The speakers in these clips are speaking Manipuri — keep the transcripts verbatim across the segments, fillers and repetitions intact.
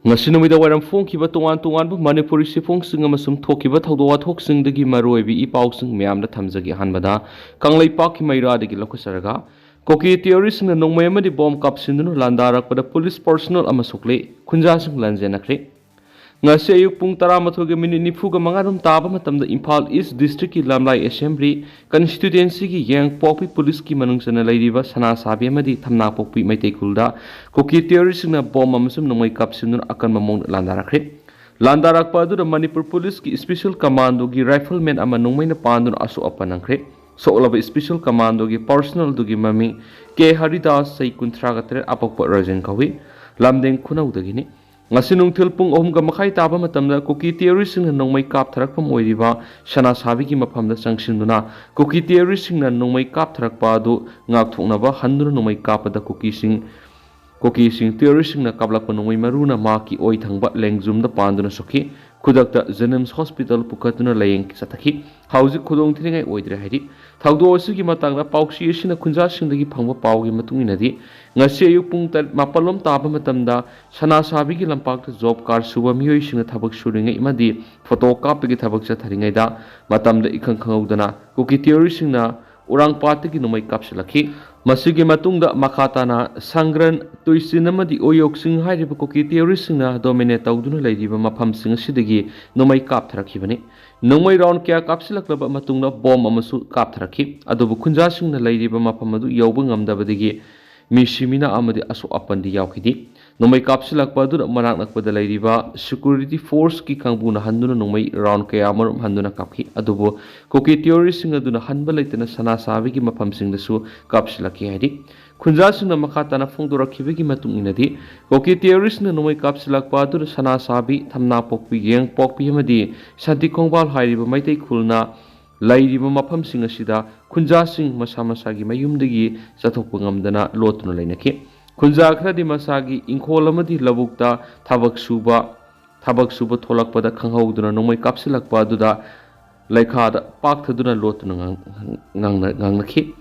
ꯉꯁꯤ ꯅꯨꯃꯤꯗꯥꯡ ꯋꯥꯏꯔꯝ ꯐꯣꯡꯈꯤꯕ ꯇꯣꯉꯥꯟ ꯇꯣꯉꯥꯟꯕ ꯃꯅꯤꯄꯨꯔꯤ ꯆꯦꯐꯣꯡꯁꯤꯡ ꯑꯃꯁꯨꯡ ꯊꯣꯛꯈꯤꯕ ꯊꯧꯗꯣꯛ ꯋꯥꯊꯣꯛꯁꯤꯡꯗꯒꯤ ꯃꯔꯨꯑꯣꯏꯕ ꯏ ꯄꯥꯎꯁꯤꯡ ꯃꯌꯥꯝꯗ ꯊꯝꯖꯒꯦ꯫ ꯑꯍꯥꯟꯕꯗ ꯀꯪꯂꯩꯄꯥꯛꯀꯤ ꯃꯩꯔꯥꯗꯒꯤ ꯂꯧꯈꯠꯆꯔꯒ, ꯀꯨꯀꯤ ꯇꯦꯔꯣꯔꯤꯁꯁꯤꯡꯅ ꯅꯣꯡꯃꯩ ꯑꯃꯗꯤ ꯕꯣꯝ ꯀꯥꯞꯁꯤꯟꯗꯨꯅ ꯂꯥꯟꯗꯥꯔꯛꯄꯗ ꯄꯨꯂꯤꯁ ꯄꯔꯁꯣꯅꯦꯜ ꯑꯃ ꯁꯣꯛꯂꯦ, ꯈꯨꯟꯖꯥꯁꯤꯡ ꯂꯥꯟꯖꯦꯟꯅꯈ꯭ꯔꯦ꯫ ꯉꯁꯤ ꯑꯌꯨꯛ ꯄꯨꯡ ꯇꯔꯥꯃꯥꯊꯣꯏꯒ ꯃꯤꯅꯤꯠ ꯅꯤꯐꯨꯒ ꯃꯉꯥꯔꯣꯝ ꯇꯥꯕ ꯃꯇꯝꯗ ꯏꯝꯐꯥꯜ ꯏꯁ ꯗꯤꯁꯇ꯭ꯔꯤꯛꯀꯤ ꯂꯝꯂꯥꯏ ꯑꯦꯁꯦꯝꯕ꯭ꯂꯤ ꯀꯟꯁꯇꯤꯇ꯭ꯋꯦꯟꯁꯤꯒꯤ ꯌꯦꯡꯄꯣꯛꯄꯤ ꯄꯨꯂꯤꯁꯀꯤ ꯃꯅꯨꯡ ꯆꯟꯅ ꯂꯩꯔꯤꯕ ꯁꯅꯥꯁꯥꯕꯤ ꯑꯃꯗꯤ ꯊꯝꯅꯥꯄꯣꯛꯄꯤ ꯃꯩꯇꯩ ꯈꯨꯜꯗ ꯀꯨꯀꯤ ꯇꯦꯔꯣꯔꯤꯁꯁꯤꯡꯅ ꯕꯣꯝ ꯑꯃꯁꯨꯡ ꯅꯣꯡꯃꯩ ꯀꯥꯞꯁꯤꯟꯗꯨꯅ ꯑꯀꯟꯕ ꯃꯑꯣꯡꯗ ꯂꯥꯟꯗꯥꯔꯛꯈ꯭ꯔꯦ꯫ ꯂꯥꯟꯗꯥꯔꯛꯄ ꯑꯗꯨꯗ ꯃꯅꯤꯄꯨꯔ ꯄꯨꯂꯤꯁꯀꯤ ꯁ꯭ꯄꯦꯁꯦꯜ ꯀꯃꯥꯟꯗꯣꯒꯤ ꯔꯥꯏꯐꯜꯃꯦꯟ ꯑꯃ ꯅꯣꯡꯃꯩꯅ ꯄꯥꯟꯗꯨꯅ ꯑꯁꯣꯛ ꯑꯄꯟ ꯅꯪꯈ꯭ꯔꯦ꯫ ꯁꯣꯛꯂꯕ ꯁ꯭ꯄꯦꯁꯦꯜ ꯀꯃꯥꯟꯗꯣꯒꯤ ꯄꯔꯁꯣꯅꯦꯜꯗꯨꯒꯤ ꯃꯃꯤꯡ ꯀꯦ ꯍꯔꯤꯗꯥꯁ, ꯆꯍꯤ ꯀꯨꯟꯊ꯭ꯔꯥꯒ ꯇꯔꯦꯠ, ꯑꯄꯣꯛꯄ ꯔꯥꯖꯦꯟ ꯀꯧꯏ꯫ ꯂꯝꯗꯦꯡ ꯈꯨꯅꯧꯗꯒꯤꯅꯤ꯫ ꯉꯁꯤ ꯅꯨꯡꯊꯤꯜ ꯄꯨꯡ ꯑꯍꯨꯝꯒ ꯃꯈꯥꯏ ꯇꯥꯕ ꯃꯇꯝꯗ ꯀꯨꯀꯤ ꯇꯦꯔꯣꯔꯤꯁꯁꯤꯡꯅ ꯅꯣꯡꯃꯩ ꯀꯥꯞꯊꯔꯛꯐꯝ ꯑꯣꯏꯔꯤꯕ ꯁꯅꯥꯁꯥꯕꯤꯒꯤ ꯃꯐꯝꯗ ꯆꯪꯁꯤꯟꯗꯨꯅ ꯀꯨꯀꯤ ꯇꯦꯔꯣꯔꯤꯁꯁꯤꯡꯅ ꯅꯣꯡꯃꯩ ꯀꯥꯞꯊꯔꯛꯄ ꯑꯗꯨ ꯉꯥꯛꯊꯣꯛꯅꯕ ꯍꯟꯗꯨꯅ ꯅꯣꯡꯃꯩ ꯀꯥꯞꯄꯗ ꯀꯨꯀꯤꯁꯤꯡ, ꯀꯨꯀꯤꯁꯤꯡ ꯇꯦꯔꯣꯔꯤꯁꯁꯤꯡꯅ ꯀꯥꯞꯂꯛꯄ ꯅꯣꯡꯃꯩ ꯃꯔꯨꯅ ꯃꯍꯥꯛꯀꯤ ꯑꯣꯏ ꯊꯪꯕ ꯂꯦꯡꯖꯨꯝꯗ ꯄꯥꯟꯗꯨꯅ ꯁꯣꯛꯈꯤ꯫ ꯈꯨꯗꯛꯇ ꯖꯦꯅꯤꯝꯁ ꯍꯣꯁꯄꯤꯇꯥꯜ ꯄꯨꯈꯠꯇꯨꯅ ꯂꯥꯌꯦꯡ ꯆꯠꯊꯈꯤ꯫ ꯍꯧꯖꯤꯛ ꯈꯨꯗꯣꯡꯊꯤꯅꯤꯡꯉꯥꯏ ꯑꯣꯏꯗ꯭ꯔꯦ ꯍꯥꯏꯔꯤ꯫ ꯊꯧꯗꯣꯛ ꯑꯁꯤꯒꯤ ꯃꯇꯥꯡꯗ ꯄꯥꯎꯆꯦ ꯑꯁꯤꯅ ꯈꯨꯟꯖꯥꯁꯤꯡꯗꯒꯤ ꯐꯪꯕ ꯄꯥꯎꯒꯤ ꯃꯇꯨꯡ ꯏꯟꯅꯗꯤ, ꯉꯁꯤ ꯑꯌꯨꯛ ꯄꯨꯡ ꯇꯔꯦꯠ, ꯃꯥꯄꯜꯂꯣꯝ ꯇꯥꯕ ꯃꯇꯝꯗ ꯁꯅꯥꯁꯥꯕꯤꯒꯤ ꯂꯝꯄꯥꯛꯇ ꯖꯣꯕ ꯀꯥꯔꯗ ꯁꯨꯕ ꯃꯤꯑꯣꯏꯁꯤꯡꯅ ꯊꯕꯛ ꯁꯨꯔꯤꯉꯩ ꯑꯃꯗꯤ ꯐꯣꯇꯣ ꯀꯥꯞꯄꯒꯤ ꯊꯕꯛ ꯆꯠꯊꯔꯤꯉꯩꯗ ꯃꯇꯝꯗ ꯏꯈꯪ ꯈꯪꯍꯧꯗꯅ ꯀꯨꯀꯤ ꯇꯦꯔꯣꯔꯤꯁꯁꯤꯡꯅ ꯎꯔꯥꯡꯄꯥꯠꯇꯒꯤ ꯅꯣꯡꯃꯩ ꯀꯥꯞꯁꯤꯜꯂꯛꯈꯤ꯫ ꯃꯁꯤꯒꯤ ꯃꯇꯨꯡꯗ ꯃꯈꯥ ꯇꯥꯅ ꯁꯪꯒ꯭ꯔꯟ, ꯇꯨꯏꯆꯤꯟ ꯑꯃꯗꯤ ꯑꯣꯌꯣꯛꯁꯤꯡ ꯍꯥꯏꯔꯤꯕ ꯀꯨꯀꯤ ꯇꯦꯔꯣꯔꯤꯁꯁꯤꯡꯅ ꯗꯣꯃꯤꯅꯦꯠ ꯇꯧꯗꯨꯅ ꯂꯩꯔꯤꯕ ꯃꯐꯝꯁꯤꯡ ꯑꯁꯤꯗꯒꯤ ꯅꯣꯡꯃꯩ ꯀꯥꯞꯊꯔꯛꯈꯤꯕꯅꯤ꯫ ꯅꯣꯡꯃꯩ ꯔꯥꯎꯟ ꯀꯌꯥ ꯀꯥꯞꯁꯤꯜꯂꯛꯂꯕ ꯃꯇꯨꯡꯗ ꯕꯣꯝ ꯑꯃꯁꯨ ꯀꯥꯞꯊꯔꯛꯈꯤ꯫ ꯑꯗꯨꯕꯨ ꯈꯨꯟꯖꯥꯁꯤꯡꯅ ꯂꯩꯔꯤꯕ ꯃꯐꯝ ꯑꯗꯨ ꯌꯧꯕ ꯉꯝꯗꯕꯗꯒꯤ ꯃꯤ ꯁꯤꯃꯤꯅ ꯑꯃꯗꯤ ꯑꯁꯣꯛ ꯑꯄꯟꯗꯤ ꯌꯥꯎꯈꯤꯗꯦ꯫ ꯅꯣꯡꯃꯩ ꯀꯥꯞꯁꯤꯜꯂꯛꯄ ꯑꯗꯨꯅ ꯃꯅꯥꯛ ꯅꯛꯄꯗ ꯂꯩꯔꯤꯕ ꯁꯦꯀ꯭ꯌꯨꯔꯤꯇꯤ ꯐꯣꯔꯁꯀꯤ ꯀꯥꯡꯕꯨꯅ ꯍꯟꯗꯨꯅ ꯅꯣꯡꯃꯩ ꯔꯥꯎꯟ ꯀꯌꯥ ꯑꯃꯔꯣꯝ ꯍꯟꯗꯨꯅ ꯀꯥꯞꯈꯤ꯫ ꯑꯗꯨꯕꯨ ꯀꯨꯀꯤ ꯇꯦꯔꯣꯔꯤꯁꯁꯤꯡ ꯑꯗꯨꯅ ꯍꯟꯕ ꯂꯩꯇꯅ ꯁꯅꯥꯁꯥꯕꯤꯒꯤ ꯃꯐꯝꯁꯤꯡꯗꯁꯨ ꯀꯥꯞꯁꯤꯜꯂꯛꯈꯤ ꯍꯥꯏꯔꯤ꯫ ꯈꯨꯟꯖꯥꯁꯤꯡꯅ ꯃꯈꯥ ꯇꯥꯅ ꯐꯣꯡꯗꯣꯔꯛꯈꯤꯕꯒꯤ ꯃꯇꯨꯡ ꯏꯟꯅꯗꯤ, ꯀꯨꯀꯤ ꯇꯦꯔꯣꯔꯤꯁꯅ ꯅꯣꯡꯃꯩ ꯀꯥꯞꯁꯤꯜꯂꯛꯄ ꯑꯗꯨꯗ ꯁꯅꯥꯁꯥꯕꯤ, ꯊꯝꯅꯥꯄꯣꯛꯄꯤ, ꯌꯦꯡꯄꯣꯛꯄꯤ ꯑꯃꯗꯤ ꯁꯥꯟꯇꯤ ꯈꯣꯡꯕꯥꯜ ꯍꯥꯏꯔꯤꯕ ꯃꯩꯇꯩ ꯈꯨꯜꯅ ꯂꯩꯔꯤꯕ ꯃꯐꯝꯁꯤꯡ ꯑꯁꯤꯗ ꯈꯨꯟꯖꯥꯁꯤꯡ ꯃꯁꯥ ꯃꯁꯥꯒꯤ ꯃꯌꯨꯝꯗꯒꯤ ꯆꯠꯊꯣꯛꯄ ꯉꯝꯗꯅ ꯂꯣꯠꯇꯨꯅ ꯂꯩꯅꯈꯤ꯫ ꯈꯨꯟꯖꯥ ꯈꯔꯗꯤ ꯃꯁꯥꯒꯤ ꯏꯪꯈꯣꯜ ꯑꯃꯗꯤ ꯂꯧꯕꯨꯛꯇ ꯊꯕꯛ ꯁꯨꯕ, ꯊꯕꯛ ꯁꯨꯕ ꯊꯣꯛꯂꯛꯄꯗ ꯈꯪꯍꯧꯗꯨꯅ ꯅꯣꯡꯃꯩ ꯀꯥꯞꯁꯤꯜꯂꯛꯄ ꯑꯗꯨꯗ ꯂꯩꯈꯥꯗ ꯄꯥꯛꯊꯗꯨꯅ ꯂꯣꯠꯇꯨꯅ ꯉꯥꯡ-, ꯉꯥꯡꯅ-, ꯉꯥꯡꯅꯈꯤ꯫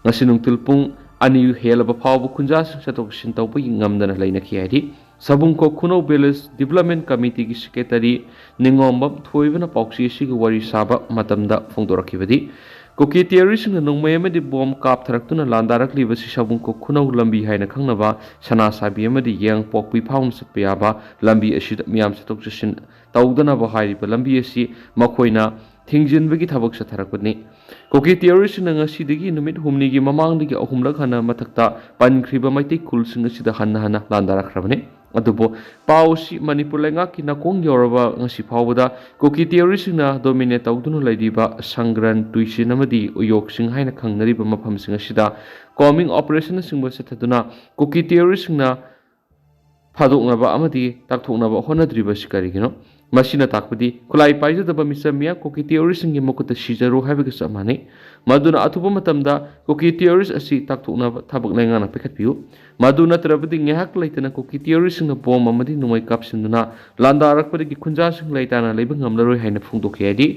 ꯉꯁꯤ ꯅꯨꯡꯊꯤꯜ ꯄꯨꯡ ꯑꯅꯤ ꯍꯦꯜꯂꯕ ꯐꯥꯎꯕ ꯈꯨꯟꯖꯥꯁꯤꯡ ꯆꯠꯊꯣꯛ ꯆꯠꯁꯤꯟ ꯇꯧꯕ ꯉꯝꯗꯅ ꯂꯩꯅꯈꯤ ꯍꯥꯏꯔꯤ꯫ ꯁꯕꯨꯡꯈꯣꯛ ꯈꯨꯅꯧ ꯚꯤꯂꯦꯖ ꯗꯤꯕꯂꯞꯃꯦꯟ ꯀꯃꯤꯇꯤꯒꯤ ꯁꯦꯀ꯭ꯔꯦꯇꯔꯤ ꯅꯤꯉꯣꯝꯕꯝ ꯊꯣꯏꯕꯅ ꯄꯥꯎꯆꯦ ꯑꯁꯤꯒꯤ ꯋꯥꯔꯤ ꯁꯥꯕ ꯃꯇꯝꯗ ꯐꯣꯡꯗꯣꯔꯛꯈꯤꯕꯗꯤ, ꯀꯨꯀꯤ ꯇꯦꯔꯣꯔꯤꯁꯁꯤꯡꯅ ꯅꯣꯡꯃꯩ ꯑꯃꯗꯤ ꯕꯣꯝ ꯀꯥꯞꯊꯔꯛꯇꯨꯅ ꯂꯥꯟꯗꯥꯔꯛꯂꯤꯕꯁꯤ ꯁꯕꯨꯡꯈꯣꯛ ꯈꯨꯅꯧ ꯂꯝꯕꯤ ꯍꯥꯏꯅ ꯈꯪꯅꯕ ꯁꯅꯥꯁꯥꯕꯤ ꯑꯃꯗꯤ ꯌꯦꯡꯄꯣꯛꯄꯤ ꯐꯥꯎꯅ ꯆꯠꯄ ꯌꯥꯕ ꯂꯝꯕꯤ ꯑꯁꯤꯗ ꯃꯤꯌꯥꯝ ꯆꯠꯊꯣꯛ ꯆꯠꯁꯤꯟ ꯇꯧꯗꯅꯕ ꯍꯥꯏꯔꯤꯕ ꯂꯝꯕꯤ ꯑꯁꯤ ꯃꯈꯣꯏꯅ ꯊꯤꯡꯖꯤꯟꯕꯒꯤ ꯊꯕꯛ ꯆꯠꯊꯔꯛꯄꯅꯤ꯫ ꯀꯨꯀꯤ ꯇꯦꯔꯣꯔꯤꯁꯁꯤꯡꯅ ꯉꯁꯤꯗꯒꯤ ꯅꯨꯃꯤꯠ ꯍꯨꯝꯅꯤꯒꯤ ꯃꯃꯥꯡꯗꯒꯤ ꯑꯍꯨꯝꯂꯛ ꯍꯟꯅ ꯃꯊꯛꯇ ꯄꯟꯈ꯭ꯔꯤꯕ ꯃꯩꯇꯩ ꯈꯨꯜꯁꯤꯡ ꯑꯁꯤꯗ ꯍꯟꯅ ꯍꯟꯅ ꯂꯥꯟꯗꯥꯔꯛꯈ꯭ꯔꯕꯅꯤ꯫ ꯑꯗꯨꯕꯨ ꯄꯥꯎ ꯑꯁꯤ ꯃꯅꯤꯄꯨꯔ ꯂꯩꯉꯥꯛꯀꯤ ꯅꯥꯀꯣꯡ ꯌꯧꯔꯕ ꯉꯁꯤ ꯐꯥꯎꯕꯗ ꯀꯨꯀꯤ ꯇꯦꯔꯣꯔꯤꯁꯁꯤꯡꯅ ꯗꯣꯃꯤꯅꯦꯠ ꯇꯧꯗꯨꯅ ꯂꯩꯔꯤꯕ ꯁꯪꯒ꯭ꯔꯟ, ꯇꯨꯏꯁꯤꯟ ꯑꯃꯗꯤ ꯎꯌꯣꯛꯁꯤꯡ ꯍꯥꯏꯅ ꯈꯪꯅꯔꯤꯕ ꯃꯐꯝꯁꯤꯡ ꯑꯁꯤꯗ ꯀꯣꯝꯕꯤꯡ ꯑꯣꯄꯔꯦꯁꯟꯅꯆꯤꯡꯕ ꯆꯠꯊꯗꯨꯅ ꯀꯨꯀꯤ ꯇꯦꯔꯣꯔꯤꯁꯁꯤꯡꯅ ꯐꯥꯗꯣꯛꯅꯕ ꯑꯃꯗꯤ ꯇꯥꯛꯊꯣꯛꯅꯕ ꯍꯣꯠꯅꯗ꯭ꯔꯤꯕꯁꯤ ꯀꯔꯤꯒꯤꯅꯣ? ꯃꯁꯤꯅ ꯇꯥꯛꯄꯗꯤ ꯈꯨꯠꯂꯥꯏ ꯄꯥꯏꯖꯗꯕ ꯃꯤꯆꯝ ꯃꯤꯌꯥꯝ ꯀꯨꯀꯤ ꯇꯦꯔꯣꯔꯤꯁꯁꯤꯡꯒꯤ ꯃꯈꯨꯠꯇ ꯁꯤꯖꯔꯣ ꯍꯥꯏꯕꯒ ꯆꯞ ꯃꯥꯟꯅꯩ꯫ ꯃꯗꯨꯅ ꯑꯊꯨꯕ ꯃꯇꯝꯗ ꯀꯨꯀꯤ ꯇꯦꯔꯣꯔꯤꯁ ꯑꯁꯤ ꯇꯥꯛꯊꯣꯛꯅꯕ ꯊꯕꯛ ꯂꯩꯉꯥꯛꯅ ꯄꯥꯏꯈꯠꯄꯤꯌꯨ꯫ ꯃꯗꯨ ꯅꯠꯇ꯭ꯔꯕꯗꯤ ꯉꯥꯏꯍꯥꯛ ꯂꯩꯇꯅ ꯀꯨꯀꯤ ꯇꯦꯔꯣꯔꯤꯁꯁꯤꯡꯅ ꯕꯣꯝ ꯑꯃꯗꯤ ꯅꯣꯡꯃꯩ ꯀꯥꯞꯁꯤꯟꯗꯨꯅ ꯂꯥꯟꯗꯥꯔꯛꯄꯗꯒꯤ ꯈꯨꯟꯖꯥꯁꯤꯡ ꯂꯩꯇꯥꯅ ꯂꯩꯕ ꯉꯝꯂꯔꯣꯏ ꯍꯥꯏꯅ ꯐꯣꯡꯗꯣꯛꯈꯤ ꯍꯥꯏꯔꯤ꯫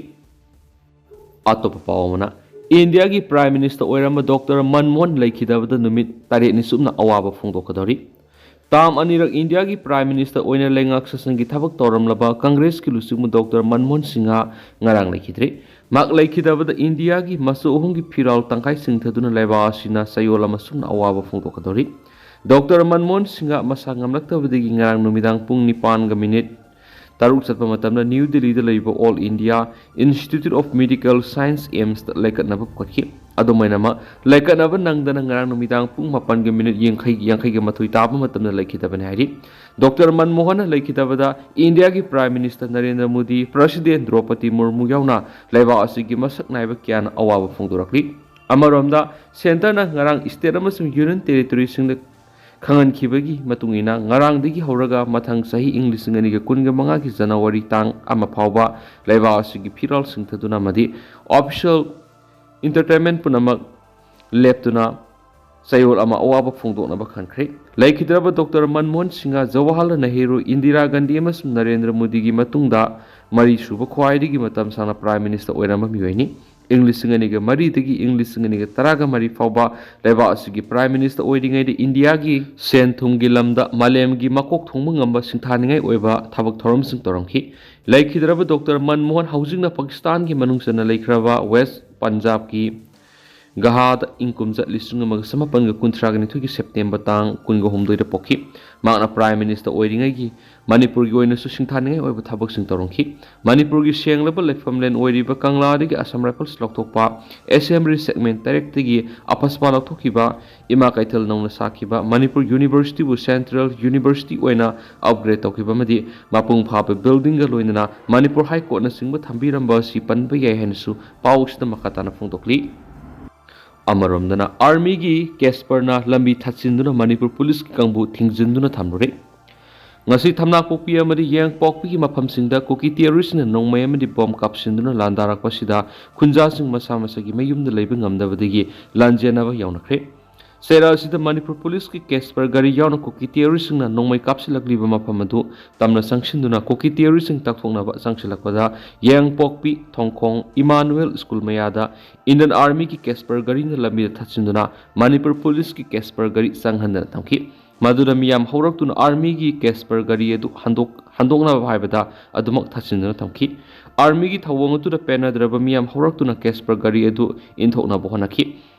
ꯑꯇꯣꯞꯄ ꯄꯥꯎ ꯑꯃꯅ, ꯏꯟꯗꯤꯌꯥꯒꯤ ꯄ꯭ꯔꯥꯏꯝ ꯃꯤꯅꯤꯁꯇꯔ ꯑꯣꯏꯔꯝꯕ ꯗꯣꯛꯇꯔ ꯃꯟꯃꯣꯍꯟ ꯂꯩꯈꯤꯗꯕꯗ ꯅꯨꯃꯤꯠ ꯇꯔꯦꯠꯅꯤ ꯆꯨꯞꯅ ꯑꯋꯥꯕ ꯐꯣꯡꯗꯣꯛꯀꯗꯧꯔꯤ꯫ ꯇꯥꯝ ꯑꯅꯤꯔꯛ ꯏꯟꯗꯤꯌꯥꯒꯤ ꯄ꯭ꯔꯥꯏꯝ ꯃꯤꯅꯤꯁꯇꯔ ꯑꯣꯏꯅ ꯂꯩꯉꯥꯛ ꯁꯥꯁꯟꯒꯤ ꯊꯕꯛ ꯇꯧꯔꯝꯂꯕ ꯀꯪꯒ꯭ꯔꯦꯁꯀꯤ ꯂꯨꯆꯤꯡꯕ ꯗꯣꯛꯇꯔ ꯃꯟꯃꯣꯍꯟ ꯁꯤꯡꯍ ꯉꯔꯥꯡ ꯂꯩꯈꯤꯗ꯭ꯔꯦ꯫ ꯃꯍꯥꯛ ꯂꯩꯈꯤꯗꯕꯗ ꯏꯟꯗꯤꯌꯥꯒꯤ ꯃꯆꯨ ꯑꯍꯨꯝꯒꯤ ꯐꯤꯔꯥꯜ ꯇꯪꯈꯥꯏ ꯆꯤꯡꯊꯗꯨꯅ ꯂꯩꯕꯥꯛ ꯑꯁꯤꯅ ꯆꯌꯣꯜ ꯑꯃ ꯆꯨꯞꯅ ꯑꯋꯥꯕ ꯐꯣꯡꯗꯣꯛꯀꯗꯧꯔꯤ꯫ ꯗꯣꯛꯇꯔ ꯃꯟꯃꯣꯍꯟ ꯁꯤꯡꯍ ꯃꯁꯥ ꯉꯝꯂꯛꯇꯕꯗꯒꯤ ꯉꯔꯥꯡ ꯅꯨꯃꯤꯗꯥꯡ ꯄꯨꯡ ꯅꯤꯄꯥꯟꯒ ꯃꯤꯅꯤꯠ ꯇꯔꯨꯛ ꯆꯠꯄ ꯃꯇꯝꯗ ꯅ꯭ꯌꯨ ꯗꯤꯜꯂꯤꯗ ꯂꯩꯕ all India institute of medical science, ꯑꯦꯝꯁꯇ ꯂꯩꯀꯠꯅꯕ ꯄꯨꯈꯠꯈꯤ꯫ ꯑꯗꯨꯃꯥꯏꯅꯃꯛ, ꯂꯩꯀꯠꯅꯕ ꯅꯪꯗꯅ ꯉꯔꯥꯡ ꯅꯨꯃꯤꯗꯥꯡ ꯄꯨꯡ ꯃꯥꯄꯟꯒ ꯃꯤꯅꯤꯠ ꯌꯥꯡꯈꯩ, ꯌꯥꯡꯈꯩꯒ ꯃꯥꯊꯣꯏ ꯇꯥꯕ ꯃꯇꯝꯗ ꯂꯩꯈꯤꯗꯕꯅꯤ ꯍꯥꯏꯔꯤ꯫ ꯗꯣꯛꯇꯔ ꯃꯟꯃꯣꯍꯟꯅ ꯂꯩꯈꯤꯗꯕꯗ ꯏꯟꯗꯤꯌꯥꯒꯤ prime minister Narendra Modi, president Droupadi Murmu ꯌꯥꯎꯅ ꯂꯩꯕꯥꯛ ꯑꯁꯤꯒꯤ ꯃꯁꯛ ꯅꯥꯏꯕ ꯀꯌꯥꯅ ꯑꯋꯥꯕ ꯐꯣꯡꯗꯣꯔꯛꯂꯤ꯫ ꯑꯃꯔꯣꯝꯗ, ꯁꯦꯟꯇꯔꯅ ꯉꯔꯥꯡ ꯁ꯭ꯇꯦꯠ ꯑꯃꯁꯨꯡ ꯌꯨꯅꯤꯌꯟ ꯇꯦꯔꯤꯇꯣꯔꯤꯁꯤꯡꯗ ꯈꯪꯍꯟꯈꯤꯕꯒꯤ ꯃꯇꯨꯡ ꯏꯟꯅ, ꯉꯔꯥꯡꯗꯒꯤ ꯍꯧꯔꯒ ꯃꯊꯪ ꯆꯍꯤ ꯏꯪ ꯂꯤꯁꯤꯡ ꯑꯅꯤꯒ ꯀꯨꯟꯒ ꯃꯉꯥꯒꯤ ꯖꯅꯋꯥꯔꯤ ꯇꯥꯡ ꯑꯃ ꯐꯥꯎꯕ ꯂꯩꯕꯥꯛ ꯑꯁꯤꯒꯤ ꯐꯤꯔꯥꯜ ꯁꯤꯡꯊꯗꯨꯅ ꯑꯃꯗꯤ ꯑꯣꯐꯤꯁꯤꯌꯦꯜ ꯏꯟꯇꯔꯇꯦꯟꯃꯦꯟ ꯄꯨꯝꯅꯃꯛ ꯂꯦꯞꯇꯨꯅ ꯆꯌꯣꯜ ꯑꯃ ꯑꯋꯥꯕ ꯐꯣꯡꯗꯣꯛꯅꯕ ꯈꯟꯈ꯭ꯔꯦ꯫ ꯂꯩꯈꯤꯗ꯭ꯔꯕ ꯗꯣꯛꯇꯔ ꯃꯟꯃꯣꯍꯟ ꯁꯤꯡꯍ, ꯖꯋꯥꯍꯔꯂꯥꯜ ꯅꯦꯍꯔꯨ, ꯏꯟꯗꯤꯔꯥ ꯒꯥꯟꯙꯤ ꯑꯃꯁꯨꯡ ꯅꯔꯦꯟꯗ꯭ꯔ ꯃꯣꯗꯤꯒꯤ ꯃꯇꯨꯡꯗ ꯃꯔꯤꯁꯨꯕ ꯈ꯭ꯋꯥꯏꯗꯒꯤ ꯃꯇꯝ ꯁꯥꯡꯅ ꯄ꯭ꯔꯥꯏꯝ ꯃꯤꯅꯤꯁꯇꯔ ꯑꯣꯏꯔꯝꯕ ꯃꯤꯑꯣꯏꯅꯤ꯫ ꯏꯪ ꯂꯤꯁꯤꯡ ꯑꯅꯤꯒ ꯃꯔꯤꯗꯒꯤ ꯏꯪ ꯂꯤꯁꯤꯡ ꯑꯅꯤꯒ ꯇꯔꯥꯒ ꯃꯔꯤ ꯐꯥꯎꯕ ꯂꯩꯕꯥꯛ ꯑꯁꯤꯒꯤ Prime Minister ꯑꯣꯏꯔꯤꯉꯩꯗ ꯏꯟꯗꯤꯌꯥꯒꯤ ꯁꯦꯟ ꯊꯨꯝꯒꯤ ꯂꯝꯗ ꯃꯥꯂꯦꯝꯒꯤ ꯃꯀꯣꯛ ꯊꯣꯡꯕ ꯉꯝꯕ ꯁꯤꯡꯊꯥꯅꯤꯡꯉꯥꯏ ꯑꯣꯏꯕ ꯊꯕꯛ ꯊꯧꯔꯝꯁꯤꯡ ꯇꯧꯔꯝꯈꯤ꯫ ꯂꯩꯈꯤꯗ꯭ꯔꯕ ꯗꯣꯛꯇꯔ ꯃꯟꯃꯣꯍꯟ ꯍꯧꯖꯤꯛꯅ ꯄꯥꯀꯤꯁꯇꯥꯟꯒꯤ ꯃꯅꯨꯡ ꯆꯟꯅ ꯂꯩꯈ꯭ꯔꯕ ꯋꯦꯁ ꯄꯟꯖꯥꯕꯀꯤ ꯒꯍꯥꯗ ꯏꯪ ꯀꯨꯝꯖꯥ ꯂꯤꯁꯤꯡ ꯑꯃꯒ ꯆꯃꯥꯄꯟꯒ ꯀꯨꯟꯊ꯭ꯔꯥꯒ ꯅꯤꯊꯣꯏꯒꯤ ꯁꯦꯞꯇꯦꯝꯕꯔ ꯇꯥꯡ ꯀꯨꯟꯒ ꯍꯨꯝꯗꯣꯏꯗ ꯄꯣꯛꯈꯤ꯫ ꯃꯍꯥꯛꯅ Prime Minister ꯑꯣꯏꯔꯤꯉꯩꯒꯤ ꯃꯅꯤꯄꯨꯔꯒꯤ ꯑꯣꯏꯅꯁꯨ ꯁꯤꯡꯊꯥꯅꯤꯡꯉꯥꯏ ꯑꯣꯏꯕ ꯊꯕꯛꯁꯤꯡ ꯇꯧꯔꯝꯈꯤ꯫ ꯃꯅꯤꯄꯨꯔꯒꯤ ꯁꯦꯡꯂꯕ ꯂꯩꯐꯝꯂꯦꯟ ꯑꯣꯏꯔꯤꯕ ꯀꯪꯂꯥꯗꯒꯤ Assam Rifles ꯂꯧꯊꯣꯛꯄ, Assembly Segment ꯇꯔꯦꯠꯇꯒꯤ ꯑꯄꯁꯄꯥ ꯂꯧꯊꯣꯛꯈꯤꯕ, ꯏꯃꯥ ꯀꯩꯊꯦꯜ ꯅꯧꯅ ꯁꯥꯈꯤꯕ, ꯃꯅꯤꯄꯨꯔ Universityꯕꯨ Central University ꯑꯣꯏꯅ upgrade ꯇꯧꯈꯤꯕ ꯑꯃꯗꯤ ꯃꯄꯨꯡ ꯐꯥꯕ buildingꯒ ꯂꯣꯏꯅꯅ ꯃꯅꯤꯄꯨꯔ High Courtꯅꯆꯤꯡꯕ ꯊꯝꯕꯤꯔꯝꯕ ꯑꯁꯤ ꯄꯟꯕ ꯌꯥꯏ ꯍꯥꯏꯅꯁꯨ ꯄꯥꯎ ꯑꯁꯤꯗ ꯃꯈꯥ ꯇꯥꯅ ꯐꯣꯡꯗꯣꯛꯂꯤ꯫ ꯑꯃꯔꯣꯝꯗꯅ Armyꯒꯤ Casperꯅ ꯂꯝꯕꯤ ꯊꯠꯆꯤꯟꯗꯨꯅ ꯃꯅꯤꯄꯨꯔ ꯄꯨꯂꯤꯁꯀꯤ ꯀꯥꯡꯕꯨ ꯊꯤꯡꯖꯤꯟꯗꯨꯅ ꯊꯝꯂꯨꯔꯦ꯫ ꯉꯁꯤ ꯊꯝꯅꯥꯄꯣꯛꯄꯤ ꯑꯃꯗꯤ ꯌꯥꯏꯉꯪꯄꯣꯛꯄꯤꯒꯤ ꯃꯐꯝꯁꯤꯡꯗ ꯀꯨꯀꯤ terroristꯅ ꯅꯣꯡꯃꯩ ꯑꯃꯗꯤ bomb ꯀꯥꯞꯁꯤꯟꯗꯨꯅ ꯂꯥꯟꯗꯥꯔꯛꯄ ꯑꯁꯤꯗ ꯈꯨꯟꯖꯥꯁꯤꯡ ꯃꯁꯥ ꯃꯁꯥꯒꯤ ꯃꯌꯨꯝꯗ ꯂꯩꯕ ꯉꯝꯗꯕꯗꯒꯤ ꯂꯥꯟꯖꯦꯟꯅꯕ ꯌꯥꯎꯅꯈ꯭ꯔꯦ꯫ ꯆꯩꯔꯥ ꯑꯁꯤꯗ ꯃꯅꯤꯄꯨꯔ ꯄꯨꯂꯤꯁꯀꯤ Casper ꯒꯥꯔꯤ ꯌꯥꯎꯅ ꯀꯨꯀꯤ terroristꯁꯤꯡꯅ ꯅꯣꯡꯃꯩ ꯀꯥꯞꯁꯤꯜꯂꯛꯂꯤꯕ ꯃꯐꯝ ꯑꯗꯨ ꯇꯝꯅ ꯆꯪꯁꯤꯟꯗꯨꯅ ꯀꯨꯀꯤ terroristꯁꯤꯡ ꯇꯥꯛꯊꯣꯛꯅꯕ ꯆꯪꯁꯤꯜꯂꯛꯄꯗ ꯌꯥꯏꯉꯪꯄꯣꯛꯄꯤ ꯊꯣꯡꯈꯣꯡ Emmanuel School ꯃꯌꯥꯗ Indian Armyꯒꯤ Casper ꯒꯥꯔꯤꯅ ꯂꯝꯕꯤꯗ ꯊꯠꯆꯤꯟꯗꯨꯅ ꯃꯅꯤꯄꯨꯔ ꯄꯨꯂꯤꯁꯀꯤ Casper ꯒꯥꯔꯤ ꯆꯪꯍꯟꯗꯅ ꯊꯝꯈꯤ꯫ ꯃꯗꯨꯗ ꯃꯤꯌꯥꯝ ꯍꯧꯔꯛꯇꯨꯅ Armyꯒꯤ Casper ꯒꯥꯔꯤ ꯑꯗꯨ ꯍꯟꯗꯣꯛ-, ꯍꯟꯗꯣꯛꯅꯕ ꯍꯥꯏꯕꯗ ꯑꯗꯨꯃꯛ ꯊꯠꯆꯤꯟꯗꯨꯅ ꯊꯝꯈꯤ꯫ Armyꯒꯤ ꯊꯧꯑꯣꯡ ꯑꯗꯨꯗ ꯄꯦꯟꯅꯗ꯭ꯔꯕ ꯃꯤꯌꯥꯝ ꯍꯧꯔꯛꯇꯨꯅ Casper ꯒꯥꯔꯤ ꯑꯗꯨ ꯏꯟꯊꯣꯛꯅꯕ ꯍꯣꯠꯅꯈꯤ꯫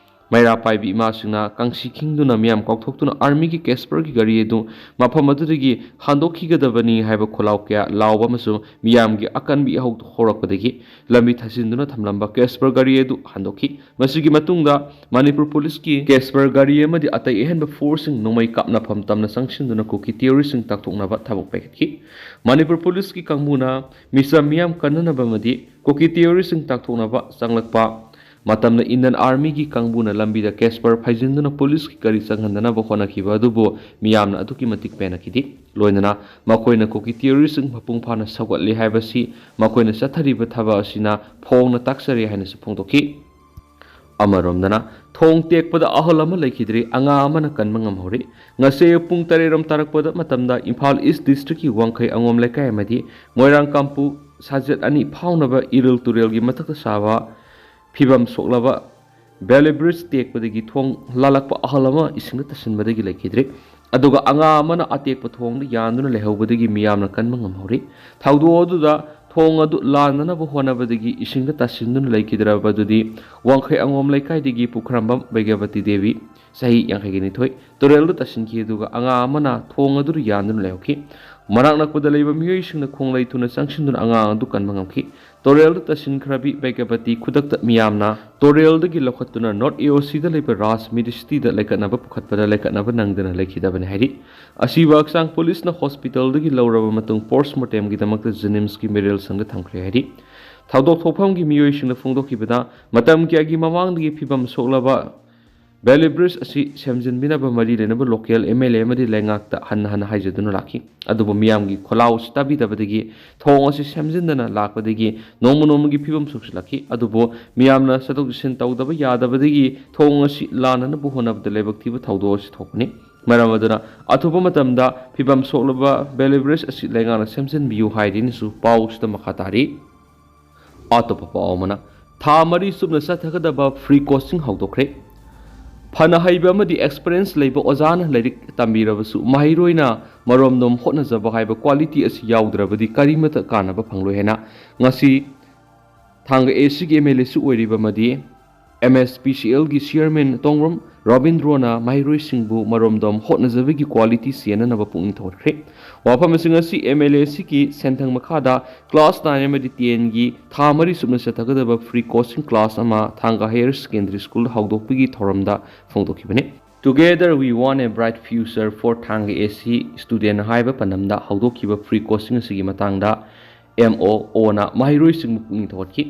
ꯃꯩꯔꯥ ꯄꯥꯏꯕꯤ ꯏꯃꯥꯁꯤꯡꯅ ꯀꯥꯡꯁꯤ ꯈꯤꯡꯗꯨꯅ ꯃꯤꯌꯥꯝ ꯀꯥꯎꯊꯣꯛꯇꯨꯅ Armyꯒꯤ Casperꯒꯤ ꯒꯥꯔꯤ ꯑꯗꯨ ꯃꯐꯝ ꯑꯗꯨꯗꯒꯤ ꯍꯟꯗꯣꯛꯈꯤꯒꯗꯕꯅꯤ ꯍꯥꯏꯕ ꯈꯣꯜꯂꯥꯎ ꯀꯌꯥ ꯂꯥꯎꯕ ꯑꯃꯁꯨꯡ ꯃꯤꯌꯥꯝꯒꯤ ꯑꯀꯟꯕ ꯏꯍꯧ ꯍꯧꯔꯛꯄꯗꯒꯤ ꯂꯝꯕꯤ ꯊꯠꯆꯤꯟꯗꯨꯅ ꯊꯝꯂꯝꯕ Casper ꯒꯥꯔꯤ ꯑꯗꯨ ꯍꯟꯗꯣꯛꯈꯤ꯫ ꯃꯁꯤꯒꯤ ꯃꯇꯨꯡꯗ ꯃꯅꯤꯄꯨꯔ ꯄꯨꯂꯤꯁꯀꯤ Casper ꯒꯥꯔꯤ ꯑꯃꯗꯤ ꯑꯇꯩ ꯑꯍꯦꯟꯕ forceꯁꯤꯡ ꯅꯣꯡꯃꯩ ꯀꯥꯞꯅꯐꯝ ꯇꯝꯅ ꯆꯪꯁꯤꯟꯗꯨꯅ ꯀꯨꯀꯤ terroristꯁꯤꯡ ꯇꯥꯛꯊꯣꯛꯅꯕ ꯊꯕꯛ ꯄꯥꯏꯈꯠꯈꯤ꯫ ꯃꯅꯤꯄꯨꯔ ꯄꯨꯂꯤꯁꯀꯤ ꯀꯥꯡꯕꯨꯅ ꯃꯤꯆꯝ ꯃꯤꯌꯥꯝ ꯀꯟꯅꯅꯕ ꯑꯃꯗꯤ ꯀꯨꯀꯤ terroristꯁꯤꯡ ꯇꯥꯛꯊꯣꯛꯅꯕ ꯆꯪꯂꯛꯄ ꯃꯇꯝꯗ Indian Armyꯒꯤ ꯀꯥꯡꯕꯨꯅ ꯂꯝꯕꯤꯗ Casper ꯐꯩꯖꯤꯟꯗꯨꯅ ꯄꯨꯂꯤꯁꯀꯤ ꯒꯥꯔꯤ ꯆꯪꯍꯟꯗꯅꯕ ꯍꯣꯠꯅꯈꯤꯕ ꯑꯗꯨꯕꯨ ꯃꯤꯌꯥꯝꯅ ꯑꯗꯨꯛꯀꯤ ꯃꯇꯤꯛ ꯄꯦꯟꯅꯈꯤꯗꯦ꯫ ꯂꯣꯏꯅꯅ ꯃꯈꯣꯏꯅ ꯀꯨꯀꯤ terroristꯁꯤꯡ ꯃꯄꯨꯡ ꯐꯥꯅ ꯁꯧꯒꯠꯂꯦ ꯍꯥꯏꯕꯁꯤ ꯃꯈꯣꯏꯅ ꯆꯠꯊꯔꯤꯕ ꯊꯕꯛ ꯑꯁꯤꯅ ꯐꯣꯡꯅ ꯇꯥꯛꯆꯔꯦ ꯍꯥꯏꯅꯁꯨ ꯐꯣꯡꯗꯣꯛꯈꯤ꯫ ꯑꯃꯔꯣꯝꯗꯅ ꯊꯣꯡ ꯇꯦꯛꯄꯗ ꯑꯍꯜ ꯑꯃ ꯂꯩꯈꯤꯗ꯭ꯔꯦ, ꯑꯉꯥꯡ ꯑꯃꯅ ꯀꯟꯕ ꯉꯝꯍꯧꯔꯦ꯫ ꯉꯁꯤ ꯑꯌꯨꯛ ꯄꯨꯡ ꯇꯔꯦꯠ ꯔꯣꯝ ꯇꯥꯔꯛꯄꯗ ꯃꯇꯝꯗ ꯏꯝꯐꯥꯜ East Districtꯀꯤ ꯋꯥꯡꯈꯩ ꯑꯉꯣꯝ ꯂꯩꯀꯥꯏ ꯑꯃꯗꯤ ꯃꯣꯏꯔꯥꯡ ꯀꯥꯡꯄꯨ ꯁꯥꯖꯦꯠ ꯑꯅꯤ ꯐꯥꯎꯅꯕ ꯏꯔꯤꯜ ꯇꯨꯔꯦꯜꯒꯤ ꯃꯊꯛꯇ ꯁꯥꯕ ꯐꯤꯕꯝ ꯁꯣꯛꯂꯕ ꯕꯦꯂꯤ ꯕ꯭ꯔꯤꯖ ꯇꯦꯛꯄꯗꯒꯤ ꯊꯣꯡ ꯂꯥꯜꯂꯛꯄ ꯑꯍꯜ ꯑꯃ ꯏꯁꯤꯡꯗ ꯇꯥꯁꯤꯟꯕꯗꯒꯤ ꯂꯩꯈꯤꯗ꯭ꯔꯦ꯫ ꯑꯗꯨꯒ ꯑꯉꯥ ꯑꯃꯅ ꯑꯇꯦꯛꯄ ꯊꯣꯡꯗ ꯌꯥꯟꯗꯨꯅ ꯂꯩꯍꯧꯕꯗꯒꯤ ꯃꯤꯌꯥꯝꯅ ꯀꯟꯕ ꯉꯝꯍꯧꯔꯤ꯫ ꯊꯧꯗꯣꯛ ꯑꯗꯨꯗ ꯊꯣꯡ ꯑꯗꯨ ꯂꯥꯟꯅꯅꯕ ꯍꯣꯠꯅꯕꯗꯒꯤ ꯏꯁꯤꯡꯗ ꯇꯥꯁꯤꯟꯗꯨꯅ ꯂꯩꯈꯤꯗ꯭ꯔꯕ ꯑꯗꯨꯗꯤ ꯋꯥꯡꯈꯩ ꯑꯉꯣꯝ ꯂꯩꯀꯥꯏꯗꯒꯤ ꯄꯨꯈ꯭ꯔꯝꯕꯝ ꯕꯩꯒ꯭ꯌꯥꯕꯇꯤ ꯗꯦꯕꯤ, ꯆꯍꯤ ꯌꯥꯡꯈꯩꯒ ꯅꯤꯊꯣꯏ, ꯇꯨꯔꯦꯜꯗ ꯇꯥꯁꯤꯟꯈꯤ꯫ ꯑꯗꯨꯒ ꯑꯉꯥ ꯑꯃꯅ ꯊꯣꯡ ꯑꯗꯨꯗ ꯌꯥꯟꯗꯨꯅ ꯂꯩꯍꯧꯈꯤ꯫ ꯃꯅꯥꯛ ꯅꯛꯄꯗ ꯂꯩꯕ ꯃꯤꯑꯣꯏꯁꯤꯡꯅ ꯈꯣꯡꯂꯩ ꯊꯨꯅ ꯆꯪꯁꯤꯟꯗꯨꯅ ꯑꯉꯥꯡ ꯑꯗꯨ ꯀꯟꯕ ꯉꯝꯈꯤ꯫ ꯇꯨꯔꯦꯜꯗ ꯇꯥꯁꯤꯟꯈ꯭ꯔꯕꯤ ꯕꯩꯒ꯭ꯌꯥꯕꯇꯤ ꯈꯨꯗꯛꯇ ꯃꯤꯌꯥꯝꯅ ꯇꯨꯔꯦꯜꯗꯒꯤ ꯂꯧꯈꯠꯇꯨꯅ ꯅꯣꯔꯠ ꯑꯦ ꯑꯣ ꯁꯤꯗ ꯂꯩꯕ ꯔꯥꯖ ꯃꯤꯗꯤꯁꯤꯇꯤꯗ ꯂꯩꯈꯠꯅꯕ ꯄꯨꯈꯠꯄꯗ ꯂꯩꯈꯠꯅꯕ ꯅꯪꯗꯅ ꯂꯩꯈꯤꯗꯕꯅꯤ ꯍꯥꯏꯔꯤ꯫ ꯑꯁꯤꯕ ꯍꯛꯆꯥꯡ ꯄꯨꯂꯤꯁꯅ ꯍꯣꯁꯄꯤꯇꯥꯜꯗꯒꯤ ꯂꯧꯔꯕ ꯃꯇꯨꯡ ꯄꯣꯁꯃꯣꯔꯇꯦꯝꯒꯤꯗꯃꯛꯇ ꯖꯦꯅꯤꯝꯁꯀꯤ ꯃꯦꯔꯤꯌꯦꯜ ꯁꯪꯗ ꯊꯝꯈ꯭ꯔꯦ ꯍꯥꯏꯔꯤ꯫ ꯊꯧꯗꯣꯛ ꯊꯣꯛꯐꯝꯒꯤ ꯃꯤꯑꯣꯏꯁꯤꯡꯅ ꯐꯣꯡꯗꯣꯛꯈꯤꯕꯗ, ꯃꯇꯝ ꯀꯌꯥꯒꯤ ꯃꯃꯥꯡꯗꯒꯤ ꯐꯤꯕꯝ ꯁꯣꯛꯂꯕ ꯕꯦꯂꯤ ꯕ꯭ꯔꯤꯖ ꯑꯁꯤ ꯁꯦꯝꯖꯤꯟꯕꯤꯅꯕ ꯃꯔꯤ ꯂꯩꯅꯕ ꯂꯣꯀꯦꯜ ꯑꯦꯝ ꯑꯦꯜ ꯑꯦ ꯑꯃꯗꯤ ꯂꯩꯉꯥꯛꯇ ꯍꯟꯅ ꯍꯟꯅ ꯍꯥꯏꯖꯗꯨꯅ ꯂꯥꯛꯈꯤ꯫ ꯑꯗꯨꯕꯨ ꯃꯤꯌꯥꯝꯒꯤ ꯈꯣꯜꯂꯥꯎ ꯑꯁꯤ ꯇꯥꯕꯤꯗꯕꯗꯒꯤ ꯊꯣꯡ ꯑꯁꯤ ꯁꯦꯝꯖꯤꯟꯗꯅ ꯂꯥꯛꯄꯗꯒꯤ ꯅꯣꯡꯃ ꯅꯣꯡꯃꯒꯤ ꯐꯤꯕꯝ ꯁꯣꯛꯆꯤꯜꯂꯛꯈꯤ꯫ ꯑꯗꯨꯕꯨ ꯃꯤꯌꯥꯝꯅ ꯆꯠꯊꯣꯛ ꯆꯠꯁꯤꯟ ꯇꯧꯗꯕ ꯌꯥꯗꯕꯗꯒꯤ ꯊꯣꯡ ꯑꯁꯤ ꯂꯥꯟꯅꯅꯕ ꯍꯣꯠꯅꯕꯗ ꯂꯥꯏꯕꯛ ꯊꯤꯕ ꯊꯧꯗꯣꯛ ꯑꯁꯤ ꯊꯣꯛꯄꯅꯤ꯫ ꯃꯔꯝ ꯑꯗꯨꯅ ꯑꯊꯨꯕ ꯃꯇꯝꯗ ꯐꯤꯕꯝ ꯁꯣꯛꯂꯕ ꯕꯦꯂꯤ ꯕ꯭ꯔꯤꯖ ꯑꯁꯤ ꯂꯩꯉꯥꯛꯅ ꯁꯦꯝꯖꯤꯟꯕꯤꯌꯨ ꯍꯥꯏꯔꯤꯅꯁꯨ ꯄꯥꯎꯁꯤꯗ ꯃꯈꯥ ꯇꯥꯔꯤ꯫ ꯑꯇꯣꯞꯄ ꯄꯥꯎ ꯑꯃꯅ, ꯊꯥ ꯃꯔꯤ ꯆꯨꯞꯅ ꯆꯠꯊꯒꯗꯕ ꯐ꯭ꯔꯤ ꯀꯣꯆꯤꯡ ꯍꯧꯗꯣꯛꯈ꯭ꯔꯦ꯫ ꯐꯅ ꯍꯩꯕ ꯑꯃꯗꯤ ꯑꯦꯛꯁꯄꯔꯤꯌꯦꯟꯁ ꯂꯩꯕ ꯑꯣꯖꯥꯅ ꯂꯥꯏꯔꯤꯛ ꯇꯝꯕꯤꯔꯕꯁꯨ ꯃꯍꯩꯔꯣꯏꯅ ꯃꯔꯣꯝꯗꯣꯝ ꯍꯣꯠꯅꯖꯕ ꯍꯥꯏꯕ ꯀ꯭ꯋꯥꯂꯤꯇꯤ ꯑꯁꯤ ꯌꯥꯎꯗ꯭ꯔꯕꯗꯤ ꯀꯔꯤꯃꯠꯇ ꯀꯥꯟꯅꯕ ꯐꯪꯂꯣꯏ ꯍꯥꯏꯅ ꯉꯁꯤ ꯊꯥꯡꯒ ꯑꯦ ꯁꯤꯒꯤ ꯑꯦꯝ ꯑꯦꯜ ꯑꯦꯁꯨ ꯑꯣꯏꯔꯤꯕ ꯑꯃꯗꯤ ꯑꯦꯝ ꯑꯦꯁ ꯄꯤ ꯁꯤ ꯑꯦꯜꯒꯤ ꯆꯤꯌꯔꯃꯦꯟ ꯇꯣꯡꯕ꯭ꯔꯝ ꯔꯣꯕꯤꯟꯗ꯭ꯔꯣꯅ ꯃꯍꯩꯔꯣꯏꯁꯤꯡꯕꯨ ꯃꯔꯣꯝꯗꯣꯝ ꯍꯣꯠꯅꯖꯕꯒꯤ ꯀ꯭ꯋꯥꯂꯤꯇꯤ ꯆꯦꯟꯅꯅꯕ ꯄꯨꯛꯅꯤꯡ ꯊꯧꯒꯠꯈ꯭ꯔꯦ꯫ ꯋꯥꯐꯝ ꯑꯁꯤꯡ ꯑꯁꯤ ꯑꯦꯝ ꯑꯦꯜ ꯑꯦ ꯑꯁꯤꯒꯤ ꯁꯦꯟꯊꯪ ꯃꯈꯥꯗ ꯀ꯭ꯂꯥꯁ ꯅꯥꯏꯟ ꯑꯃꯗꯤ ꯇꯦꯟꯒꯤ ꯊꯥ ꯃꯔꯤ ꯆꯨꯞꯅ ꯆꯠꯊꯒꯗꯕ ꯐ꯭ꯔꯤ ꯀꯣꯆꯤꯡ ꯀ꯭ꯂꯥꯁ ꯑꯃ ꯊꯥꯡꯒ ꯍꯥꯌꯔ ꯁꯦꯀꯦꯟꯗꯔꯤ ꯁ꯭ꯀꯨꯜꯗ ꯍꯧꯗꯣꯛꯄꯒꯤ ꯊꯧꯔꯝꯗ ꯐꯣꯡꯗꯣꯛꯈꯤꯕꯅꯤ꯫ Together We Want a Bright Future for Thanga A C Student ꯍꯥꯏꯕ ꯄꯥꯟꯗꯝꯗ ꯍꯧꯗꯣꯛꯈꯤꯕ ꯐ꯭ꯔꯤ ꯀꯣꯆꯤꯡ ꯑꯁꯤꯒꯤ ꯃꯇꯥꯡꯗ ꯑꯦꯝ ꯑꯣ ꯑꯣꯅ ꯃꯍꯩꯔꯣꯏꯁꯤꯡꯕꯨ ꯄꯨꯛꯅꯤꯡ ꯊꯧꯒꯠꯈꯤ꯫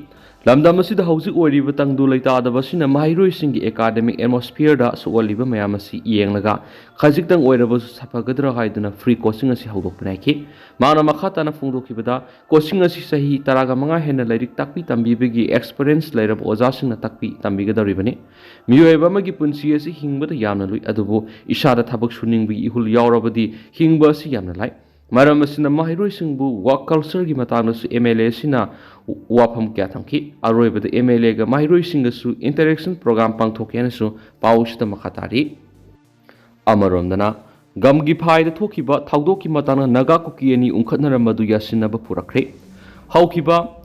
ꯂꯝꯗꯝ ꯑꯁꯤꯗ ꯍꯧꯖꯤꯛ ꯑꯣꯏꯔꯤꯕ ꯇꯪꯗꯨ ꯂꯩꯇꯥꯗꯕ ꯑꯁꯤꯅ ꯃꯍꯩꯔꯣꯏꯁꯤꯡꯒꯤ ꯑꯦꯀꯥꯗꯃꯤꯛ ꯑꯦꯠꯃꯣꯁꯐꯤꯌꯔꯗ ꯁꯣꯛꯍꯜꯂꯤꯕ ꯃꯌꯥꯝ ꯑꯁꯤ ꯌꯦꯡꯂꯒ ꯈꯖꯤꯛꯇꯪ ꯑꯣꯏꯔꯕꯁꯨ ꯁꯥꯐꯒꯗ꯭ꯔꯥ ꯍꯥꯏꯗꯨꯅ ꯐ꯭ꯔꯤ ꯀꯣꯆꯤꯡ ꯑꯁꯤ ꯍꯧꯗꯣꯛꯄꯅꯤ ꯍꯥꯏꯈꯤ꯫ ꯃꯍꯥꯛꯅ ꯃꯈꯥ ꯇꯥꯅ ꯐꯣꯡꯗꯣꯛꯈꯤꯕꯗ, ꯀꯣꯆꯤꯡ ꯑꯁꯤ ꯆꯍꯤ ꯇꯔꯥꯒ ꯃꯉꯥ ꯍꯦꯟꯅ ꯂꯥꯏꯔꯤꯛ ꯇꯥꯛꯄꯤ ꯇꯝꯕꯤꯕꯒꯤ ꯑꯦꯛꯁꯄꯔꯤꯌꯦꯟꯁ ꯂꯩꯔꯕ ꯑꯣꯖꯥꯁꯤꯡꯅ ꯇꯥꯛꯄꯤ ꯇꯝꯕꯤꯒꯗꯧꯔꯤꯕꯅꯤ꯫ ꯃꯤꯑꯣꯏꯕ ꯑꯃꯒꯤ ꯄꯨꯟꯁꯤ ꯑꯁꯤ ꯍꯤꯡꯕꯗ ꯌꯥꯝꯅ ꯂꯨꯏ, ꯑꯗꯨꯕꯨ ꯏꯁꯥꯗ ꯊꯕꯛ ꯁꯨꯅꯤꯡꯕꯒꯤ ꯏꯍꯨꯜ ꯌꯥꯎꯔꯕꯗꯤ ꯍꯤꯡꯕ ꯑꯁꯤ ꯌꯥꯝꯅ ꯂꯥꯏ꯫ ꯃꯔꯝ ꯑꯁꯤꯅ ꯃꯍꯩꯔꯣꯏꯁꯤꯡꯕꯨ ꯋꯥꯛ ꯀꯜꯆꯔꯒꯤ ꯃꯇꯥꯡꯗꯁꯨ ꯑꯦꯝ ꯑꯦꯜ ꯑꯦ ꯑꯁꯤꯅ ꯋꯥꯐꯝ ꯀꯌꯥ ꯊꯝꯈꯤ꯫ ꯑꯔꯣꯏꯕꯗ ꯑꯦꯝ ꯑꯦꯜ ꯑꯦꯒ ꯃꯍꯩꯔꯣꯏꯁꯤꯡꯒꯁꯨ ꯏꯟꯇꯔꯦꯛꯁꯟ ꯄ꯭ꯔꯣꯒ꯭ꯔꯥꯝ ꯄꯥꯡꯊꯣꯛꯀꯦ ꯍꯥꯏꯅꯁꯨ ꯄꯥꯎꯁꯤꯗ ꯃꯈꯥ ꯇꯥꯔꯤ꯫ ꯑꯃꯔꯣꯝꯗꯅ, ꯒꯝꯒꯤ ꯐꯥꯏꯗ ꯊꯣꯛꯈꯤꯕ ꯊꯧꯗꯣꯛꯀꯤ ꯃꯇꯥꯡꯗ ꯅꯥꯒꯥ ꯀꯨꯀꯤ ꯑꯅꯤ ꯎꯪꯈꯠꯅꯔꯝꯕꯗꯨ ꯌꯥꯁꯤꯟꯅꯕ ꯄꯨꯔꯛꯈ꯭ꯔꯦ꯫ ꯍꯧꯈꯤꯕ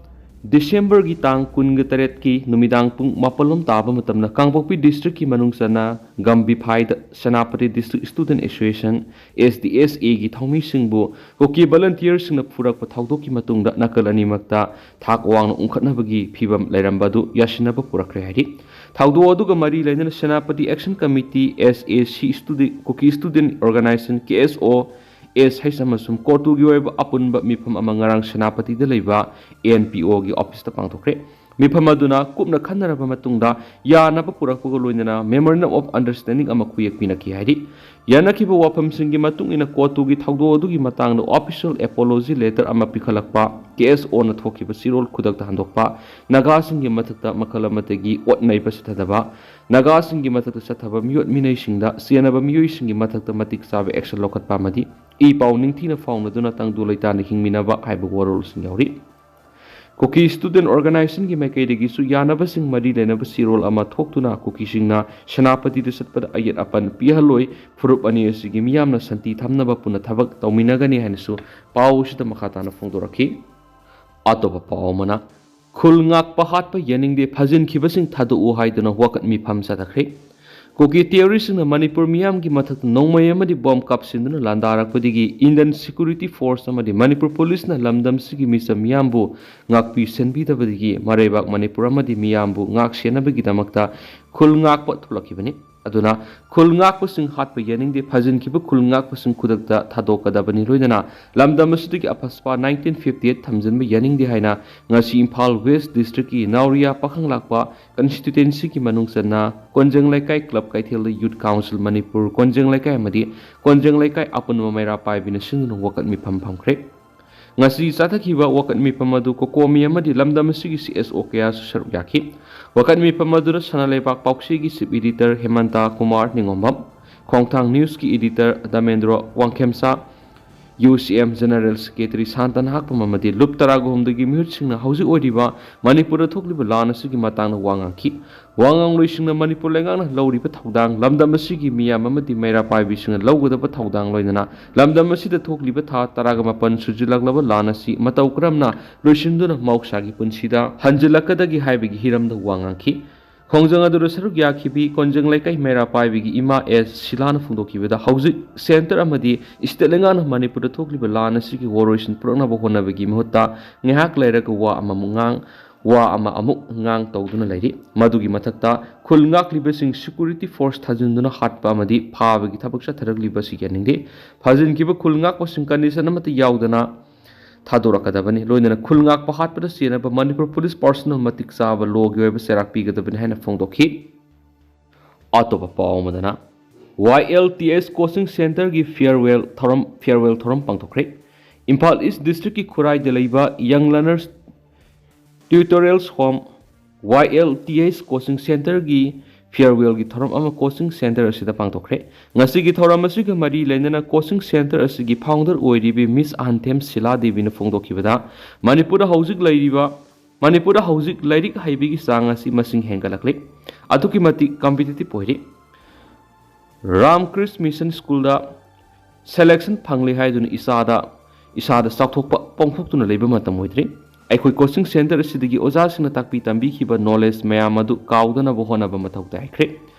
ꯗꯤꯁꯦꯝꯕꯔꯒꯤ ꯇꯥꯡ ꯀꯨꯟꯒ ꯇꯔꯦꯠꯀꯤ ꯅꯨꯃꯤꯗꯥꯡ ꯄꯨꯡ ꯃꯥꯄꯜ ꯂꯣꯝ ꯇꯥꯕ ꯃꯇꯝꯗ ꯀꯥꯡꯄꯣꯛꯄꯤ ꯗꯤꯁꯇ꯭ꯔꯤꯛꯀꯤ ꯃꯅꯨꯡ ꯆꯟꯅ ꯒꯝꯕꯤꯐꯥꯏꯗ Senapati district student association, S D S ꯑꯦꯒꯤ ꯊꯧꯃꯤꯁꯤꯡꯕꯨ ꯀꯨꯀꯤ ꯚꯣꯂꯨꯟꯇꯤꯌꯔꯁꯤꯡꯅ ꯐꯨꯔꯛꯄ ꯊꯧꯗꯣꯛꯀꯤ ꯃꯇꯨꯡꯗ ꯅꯥꯀꯜ ꯑꯅꯤꯃꯛꯇ ꯊꯥꯛ ꯋꯥꯡꯅ ꯎꯪꯈꯠꯅꯕꯒꯤ ꯐꯤꯚꯝ ꯂꯩꯔꯝꯕ ꯑꯗꯨ ꯌꯥꯁꯤꯟꯅꯕ ꯄꯨꯔꯛꯈ꯭ꯔꯦ ꯍꯥꯏꯔꯤ꯫ ꯊꯧꯗꯣꯛ ꯑꯗꯨꯒ ꯃꯔꯤ ꯂꯩꯅꯅ ꯁꯦꯅꯥꯄꯇꯤ ꯑꯦꯛꯁꯟ ꯀꯃꯤꯇꯤ, ꯑꯦꯁ ꯑꯦ ꯁꯤ ꯁ꯭ꯇꯨꯗꯦꯟꯠ, ꯀꯨꯀꯤ ꯁ꯭ꯇꯨꯗꯦꯟꯠ ꯑꯣꯔꯒꯅꯥꯏꯖꯦꯁꯟ, ꯀꯦ ꯑꯦꯁ ꯑꯣ, ꯑꯦꯁ ꯍꯩꯆ ꯑꯃꯁꯨꯡ ꯀꯣꯇꯨꯒꯤ ꯑꯣꯏꯕ ꯑꯄꯨꯟꯕ ꯃꯤꯐꯝ ꯑꯃ ꯉꯔꯥꯡ ꯁꯦꯅꯥꯄꯇꯤꯗ ꯂꯩꯕ ꯑꯦꯟ ꯄꯤ ꯑꯣꯒꯤ ꯑꯣꯐꯤꯁꯇ ꯄꯥꯡꯊꯣꯛꯈ꯭ꯔꯦ꯫ ꯃꯤꯐꯝ ꯑꯗꯨꯅ ꯀꯨꯞꯅ ꯈꯟꯅꯔꯕ ꯃꯇꯨꯡꯗ ꯌꯥꯅꯕ ꯄꯨꯔꯛꯄꯒ ꯂꯣꯏꯅꯅ Memorandum of Understanding ꯑꯃ ꯈꯨꯌꯦꯛ ꯄꯤꯅꯈꯤ ꯍꯥꯏꯔꯤ꯫ ꯌꯥꯅꯈꯤꯕ ꯋꯥꯐꯝꯁꯤꯡꯒꯤ ꯃꯇꯨꯡ ꯏꯟꯅ ꯀꯣꯇꯨꯒꯤ ꯊꯧꯗꯣꯛ ꯑꯗꯨꯒꯤ ꯃꯇꯥꯡꯗ official apology letter ꯑꯃ ꯄꯤꯈꯠꯂꯛꯄ, ꯀꯦ ꯑꯦꯁ ꯑꯣꯅ ꯊꯣꯛꯈꯤꯕ ꯆꯤꯔꯣꯜ ꯈꯨꯗꯛꯇ ꯍꯟꯗꯣꯛꯄ, ꯅꯥꯒꯥꯁꯤꯡꯒꯤ ꯃꯊꯛꯇ ꯃꯈꯜ ꯑꯃꯠꯇꯒꯤ ꯑꯣꯠ ꯅꯩꯕ ꯆꯠꯊꯗꯕ, ꯅꯥꯒꯥꯁꯤꯡꯒꯤ ꯃꯊꯛꯇ ꯆꯠꯊꯕ ꯃꯤꯑꯣꯠ ꯃꯤꯅꯩꯁꯤꯡꯗ ꯆꯦꯟꯅꯕ ꯃꯤꯑꯣꯏꯁꯤꯡꯒꯤ ꯃꯊꯛꯇ ꯃꯇꯤꯛ ꯆꯥꯕ action ꯂꯧꯈꯠꯄ ꯑꯃꯗꯤ ꯏ ꯄꯥꯎ ꯅꯤꯡꯊꯤꯅ ꯐꯥꯎꯅꯗꯨꯅ ꯇꯪꯗꯨ ꯂꯩꯇꯥꯅ ꯍꯤꯡꯃꯤꯟꯅꯕ ꯍꯥꯏꯕ ꯋꯥꯔꯣꯜꯁꯤꯡ ꯌꯥꯎꯔꯤ꯫ ꯀꯨꯀꯤ ꯁ꯭ꯇꯨꯗꯦꯟꯠ ꯑꯣꯔꯒꯅꯥꯏꯖꯦꯁꯟꯒꯤ ꯃꯥꯏꯀꯩꯗꯒꯤꯁꯨ ꯌꯥꯅꯕꯁꯤꯡ ꯃꯔꯤ ꯂꯩꯅꯕ ꯆꯤꯔꯣꯜ ꯑꯃ ꯊꯣꯛꯇꯨꯅ ꯀꯨꯀꯤꯁꯤꯡꯅ ꯁꯦꯅꯥꯄꯇꯤꯗ ꯆꯠꯄꯗ ꯑꯌꯦꯠ ꯑꯄꯟ ꯄꯤꯍꯜꯂꯣꯏ, ꯐꯨꯔꯨꯞ ꯑꯅꯤ ꯑꯁꯤꯒꯤ ꯃꯤꯌꯥꯝꯅ ꯁꯥꯟꯇꯤ ꯊꯝꯅꯕ ꯄꯨꯟꯅ ꯊꯕꯛ ꯇꯧꯃꯤꯟꯅꯒꯅꯤ ꯍꯥꯏꯅꯁꯨ ꯄꯥꯎ ꯑꯁꯤꯗ ꯃꯈꯥ ꯇꯥꯅ ꯐꯣꯡꯗꯣꯔꯛꯈꯤ꯫ ꯑꯇꯣꯞꯄ ꯄꯥꯎ ꯑꯃꯅ, ꯈꯨꯜ ꯉꯥꯛꯄ ꯍꯥꯠꯄ ꯌꯥꯅꯤꯡꯗꯦ, ꯐꯥꯖꯤꯟꯈꯤꯕꯁꯤꯡ ꯊꯥꯗꯣꯛꯎ ꯍꯥꯏꯗꯨꯅ ꯋꯥꯀꯠ ꯃꯤꯐꯝ ꯆꯠꯊꯈ꯭ꯔꯦ꯫ ꯀꯨꯀꯤ ꯇꯦꯔꯣꯔꯤꯁꯁꯤꯡꯅ ꯃꯅꯤꯄꯨꯔ ꯃꯤꯌꯥꯝꯒꯤ ꯃꯊꯛꯇ ꯅꯣꯡꯃꯩ ꯑꯃꯗꯤ ꯕꯣꯝ ꯀꯥꯞꯁꯤꯟꯗꯨꯅ ꯂꯥꯟꯗꯥꯔꯛꯄꯗꯒꯤ Indian Security Force ꯑꯃꯗꯤ ꯃꯅꯤꯄꯨꯔ ꯄꯨꯂꯤꯁꯅ ꯂꯝꯗꯝꯁꯤꯒꯤ ꯃꯤꯆꯝ ꯃꯤꯌꯥꯝꯕꯨ ꯉꯥꯛꯄꯤ ꯁꯦꯟꯕꯤꯗꯕꯗꯒꯤ ꯃꯔꯩꯕꯥꯛ ꯃꯅꯤꯄꯨꯔ ꯑꯃꯗꯤ ꯃꯤꯌꯥꯝꯕꯨ ꯉꯥꯛ ꯁꯦꯟꯅꯕꯒꯤꯗꯃꯛꯇ ꯈꯨꯜ ꯉꯥꯛꯄ ꯊꯣꯛꯂꯛꯈꯤꯕꯅꯤ꯫ ꯑꯗꯨꯅ ꯈꯨꯜ ꯉꯥꯛꯄꯁꯤꯡ ꯍꯥꯠꯄ ꯌꯥꯅꯤꯡꯗꯦ, ꯐꯥꯖꯤꯟꯈꯤꯕ ꯈꯨꯜ ꯉꯥꯛꯄꯁꯤꯡ ꯈꯨꯗꯛꯇ ꯊꯥꯗꯣꯛꯀꯗꯕꯅꯤ, ꯂꯣꯏꯅꯅ ꯂꯝꯗꯝ ꯑꯁꯤꯗꯒꯤ ꯑꯐꯁꯄꯥ nineteen fifty eight ꯊꯝꯖꯤꯟꯕ ꯌꯥꯅꯤꯡꯗꯦ ꯍꯥꯏꯅ ꯉꯁꯤ ꯏꯝꯐꯥꯜ ꯋꯦꯁ ꯗꯤꯁꯇ꯭ꯔꯤꯛꯀꯤ ꯅꯥꯎꯔꯤꯌꯥ ꯄꯥꯈꯪꯂꯥꯛꯄ ꯀꯟꯁꯇꯤꯇ꯭ꯋꯦꯟꯁꯤꯒꯤ ꯃꯅꯨꯡ ꯆꯟꯅ ꯀꯣꯟꯖꯦꯡ ꯂꯩꯀꯥꯏ ꯀ꯭ꯂꯕ ꯀꯩꯊꯦꯜꯗ ꯌꯨꯠ ꯀꯥꯎꯟꯁꯤꯜ ꯃꯅꯤꯄꯨꯔ ꯀꯣꯟꯖꯦꯡ ꯂꯩꯀꯥꯏ ꯑꯃꯗꯤ ꯀꯣꯟꯖꯦꯡ ꯂꯩꯀꯥꯏ ꯑꯄꯨꯟꯕ ꯃꯩꯔꯥ ꯄꯥꯏꯕꯤꯅ ꯁꯤꯟꯗꯨꯅ ꯋꯥꯀꯠ ꯃꯤꯐꯝ ꯐꯝꯈ꯭ꯔꯦ꯫ ꯉꯁꯤ ꯆꯠꯊꯈꯤꯕ ꯋꯥꯀꯠ ꯃꯤꯐꯝ ꯑꯗꯨ ꯀꯣꯀꯣꯃꯤ ꯑꯃꯗꯤ ꯂꯝꯗꯝ ꯑꯁꯤꯒꯤ ꯁꯤ ꯑꯦꯁ ꯑꯣ ꯀꯌꯥꯁꯨ ꯁꯔꯨꯛ ꯌꯥꯈꯤ꯫ ꯋꯥꯀꯠ ꯃꯤꯐꯝ ꯑꯗꯨꯗ ꯁꯅꯥ ꯂꯩꯕꯥꯛ ꯄꯥꯎꯆꯦꯒꯤ ꯆꯤꯐ ꯏꯗꯤꯇꯔ ꯍꯦꯃꯟꯇ ꯀꯨꯃꯥꯔ ꯅꯤꯉꯣꯝꯕꯝ, ꯈꯣꯡꯊꯥꯡ ꯅ꯭ꯌꯨꯁꯀꯤ ꯏꯗꯤꯇꯔ ꯗꯃꯦꯟꯗ꯭ꯔꯣ ꯋꯥꯡꯈꯦꯝꯆꯥ, ꯌꯨ ꯁꯤ ꯑꯦꯝ ꯖꯦꯅꯔꯦꯜ ꯁꯦꯀ꯭ꯔꯦꯇꯔꯤ ꯁꯥꯟꯇꯅ ꯍꯥꯛꯄꯝ ꯑꯃꯗꯤ ꯂꯨꯞ ꯇꯔꯥꯒ ꯑꯍꯨꯝꯗꯒꯤ ꯃꯤꯍꯨꯠꯁꯤꯡꯅ ꯍꯧꯖꯤꯛ ꯑꯣꯏꯔꯤꯕ ꯃꯅꯤꯄꯨꯔꯗ ꯊꯣꯛꯂꯤꯕ ꯂꯥꯟ ꯑꯁꯤꯒꯤ ꯃꯇꯥꯡꯗ ꯋꯥ ꯉꯥꯡꯈꯤ꯫ ꯋꯥ ꯉꯥꯡꯂꯣꯏꯁꯤꯡꯅ ꯃꯅꯤꯄꯨꯔ ꯂꯩꯉꯥꯛꯅ ꯂꯧꯔꯤꯕ ꯊꯧꯗꯥꯡ, ꯂꯝꯗꯝ ꯑꯁꯤꯒꯤ ꯃꯤꯌꯥꯝ ꯑꯃꯗꯤ ꯃꯩꯔꯥ ꯄꯥꯏꯕꯤꯁꯤꯡꯅ ꯂꯧꯒꯗꯕ ꯊꯧꯗꯥꯡ, ꯂꯣꯏꯅꯅ ꯂꯝꯗꯝ ꯑꯁꯤꯗ ꯊꯣꯛꯂꯤꯕ ꯊꯥ ꯇꯔꯥꯒ ꯃꯥꯄꯟ ꯁꯨꯖꯤꯜꯂꯛꯂꯕ ꯂꯥꯟ ꯑꯁꯤ ꯃꯇꯧ ꯀꯔꯝꯅ ꯂꯣꯏꯁꯤꯟꯗꯨꯅ ꯃꯍꯧꯁꯥꯒꯤ ꯄꯨꯟꯁꯤꯗ ꯍꯟꯖꯤꯜꯂꯛꯀꯗꯒꯦ ꯍꯥꯏꯕꯒꯤ ꯍꯤꯔꯝꯗ ꯋꯥ ꯉꯥꯡꯈꯤ꯫ ꯈꯣꯡꯖꯪ ꯑꯗꯨꯗ ꯁꯔꯨꯛ ꯌꯥꯈꯤꯕꯤ ꯀꯣꯟꯖꯪ ꯂꯩꯀꯥꯏ ꯃꯩꯔꯥ ꯄꯥꯏꯕꯤꯒꯤ ꯏꯃꯥ ꯑꯦꯁ ꯁꯤꯂꯥꯅ ꯐꯣꯡꯗꯣꯛꯈꯤꯕꯗ, ꯍꯧꯖꯤꯛ ꯁꯦꯟꯇꯔ ꯑꯃꯗꯤ ꯁ꯭ꯇꯦꯠ ꯂꯩꯉꯥꯛꯅ ꯃꯅꯤꯄꯨꯔꯗ ꯊꯣꯛꯂꯤꯕ ꯂꯥꯟ ꯑꯁꯤꯒꯤ ꯋꯥꯔꯣꯏꯁꯤꯟ ꯄꯨꯔꯛꯅꯕ ꯍꯣꯠꯅꯕꯒꯤ ꯃꯍꯨꯠꯇ ꯉꯥꯏꯍꯥꯛ ꯂꯩꯔꯒ ꯋꯥ ꯑꯃꯃꯨꯛ ꯉꯥꯡ, ꯋꯥ ꯑꯃ ꯑꯃꯨꯛ ꯉꯥꯡ ꯇꯧꯗꯨꯅ ꯂꯩꯔꯤ꯫ ꯃꯗꯨꯒꯤ ꯃꯊꯛꯇ ꯈꯨꯜ ꯉꯥꯛꯂꯤꯕꯁꯤꯡ, ꯁꯦꯀ꯭ꯌꯨꯔꯤꯇꯤ ꯐꯣꯔꯁ ꯊꯥꯖꯤꯟꯗꯨꯅ ꯍꯥꯠꯄ ꯑꯃꯗꯤ ꯐꯥꯕꯒꯤ ꯊꯕꯛ ꯆꯠꯊꯔꯛꯂꯤꯕ ꯑꯁꯤ ꯌꯥꯅꯤꯡꯗꯦ꯫ ꯐꯥꯖꯤꯟꯈꯤꯕ ꯈꯨꯜ ꯉꯥꯛꯄꯁꯤꯡ ꯀꯟꯗꯤꯁꯟ ꯑꯃꯠꯇ ꯌꯥꯎꯗꯅ ꯊꯥꯗꯣꯔꯛꯀꯗꯕꯅꯤ꯫ ꯂꯣꯏꯅꯅ ꯈꯨꯜ ꯉꯥꯛꯄ ꯍꯥꯠꯄꯗ ꯆꯦꯟꯅꯕ ꯃꯅꯤꯄꯨꯔ ꯄꯨꯂꯤꯁ ꯄꯥꯔꯁꯣꯅꯦꯜ ꯃꯇꯤꯛ ꯆꯥꯕ ꯂꯣꯒꯤ ꯑꯣꯏꯕ ꯆꯩꯔꯥꯛ ꯄꯤꯒꯗꯕꯅꯤ ꯍꯥꯏꯅ ꯐꯣꯡꯗꯣꯛꯈꯤ꯫ ꯑꯇꯣꯞꯄ ꯄꯥꯎ ꯑꯃꯗꯅ, ꯋꯥꯏ ꯑꯦꯜ ꯇꯤ ꯑꯦꯁ ꯀꯣꯆꯤꯡ ꯁꯦꯟꯇꯔꯒꯤ ꯐꯤꯌꯔꯋꯦꯜ ꯊꯧꯔꯝ, ꯐꯤꯌꯔꯋꯦꯜ ꯊꯧꯔꯝ ꯄꯥꯡꯊꯣꯛꯈ꯭ꯔꯦ꯫ ꯏꯝꯐꯥꯜ ꯏꯁ ꯗꯤꯁꯇ꯭ꯔꯤꯛꯀꯤ ꯈꯨꯔꯥꯏꯗ ꯂꯩꯕ ꯌꯪ ꯂꯔꯅꯔꯁ ꯇ꯭ꯌꯨꯇꯣꯔꯤꯌꯦꯜꯁ ꯍꯣꯝ, ꯋꯥꯏ ꯑꯦꯜ ꯇꯤ ꯑꯦꯁ ꯀꯣꯆꯤꯡ ꯁꯦꯟꯇꯔꯒꯤ ꯐꯤꯌꯔꯋꯦꯜꯒꯤ ꯊꯧꯔꯝ ꯑꯃ ꯀꯣꯆꯤꯡ ꯁꯦꯟꯇꯔ ꯑꯁꯤꯗ ꯄꯥꯡꯊꯣꯛꯈ꯭ꯔꯦ꯫ ꯉꯁꯤꯒꯤ ꯊꯧꯔꯝ ꯑꯁꯤꯒ ꯃꯔꯤ ꯂꯩꯅꯅ ꯀꯣꯆꯤꯡ ꯁꯦꯟꯇꯔ ꯑꯁꯤꯒꯤ ꯐꯥꯎꯟꯗꯔ ꯑꯣꯏꯔꯤꯕꯤ ꯃꯤꯁ ꯑꯍꯟꯊꯦꯝ ꯁꯤꯂꯥ ꯗꯦꯕꯤꯅ ꯐꯣꯡꯗꯣꯛꯈꯤꯕꯗ, ꯃꯅꯤꯄꯨꯔꯗ ꯍꯧꯖꯤꯛ ꯂꯩꯔꯤꯕ, ꯃꯅꯤꯄꯨꯔꯗ ꯍꯧꯖꯤꯛ ꯂꯥꯏꯔꯤꯛ ꯍꯩꯕꯒꯤ ꯆꯥꯡ ꯑꯁꯤ ꯃꯁꯤꯡ ꯍꯦꯟꯒꯠꯂꯛꯂꯤ, ꯑꯗꯨꯛꯀꯤ ꯃꯇꯤꯛ ꯀꯝꯄꯤꯇꯤꯇꯤꯞ ꯑꯣꯏꯔꯤ꯫ ꯔꯥꯝ ꯀ꯭ꯔꯤꯁ ꯃꯤꯁꯟ ꯁ꯭ꯀꯨꯜꯗ ꯁꯦꯂꯦꯛꯁꯟ ꯐꯪꯂꯦ ꯍꯥꯏꯗꯨꯅ ꯏꯁꯥꯗ, ꯏꯁꯥꯗ ꯆꯥꯎꯊꯣꯛꯄ ꯄꯣꯡꯊꯣꯛꯇꯨꯅ ꯂꯩꯕ ꯃꯇꯝ ꯑꯣꯏꯗ꯭ꯔꯤ꯫ ꯑꯩꯈꯣꯏ ꯀꯣꯆꯤꯡ ꯁꯦꯟꯇꯔ ꯑꯁꯤꯗꯒꯤ ꯑꯣꯖꯥꯁꯤꯡꯅ ꯇꯥꯛꯄꯤ ꯇꯝꯕꯤꯈꯤꯕ ꯅꯣꯂꯦꯖ ꯃꯌꯥꯝ ꯑꯗꯨ ꯀꯥꯎꯗꯅꯕ ꯍꯣꯠꯅꯕ ꯃꯊꯧ ꯇꯥꯏ ꯍꯥꯏꯈ꯭ꯔꯦ꯫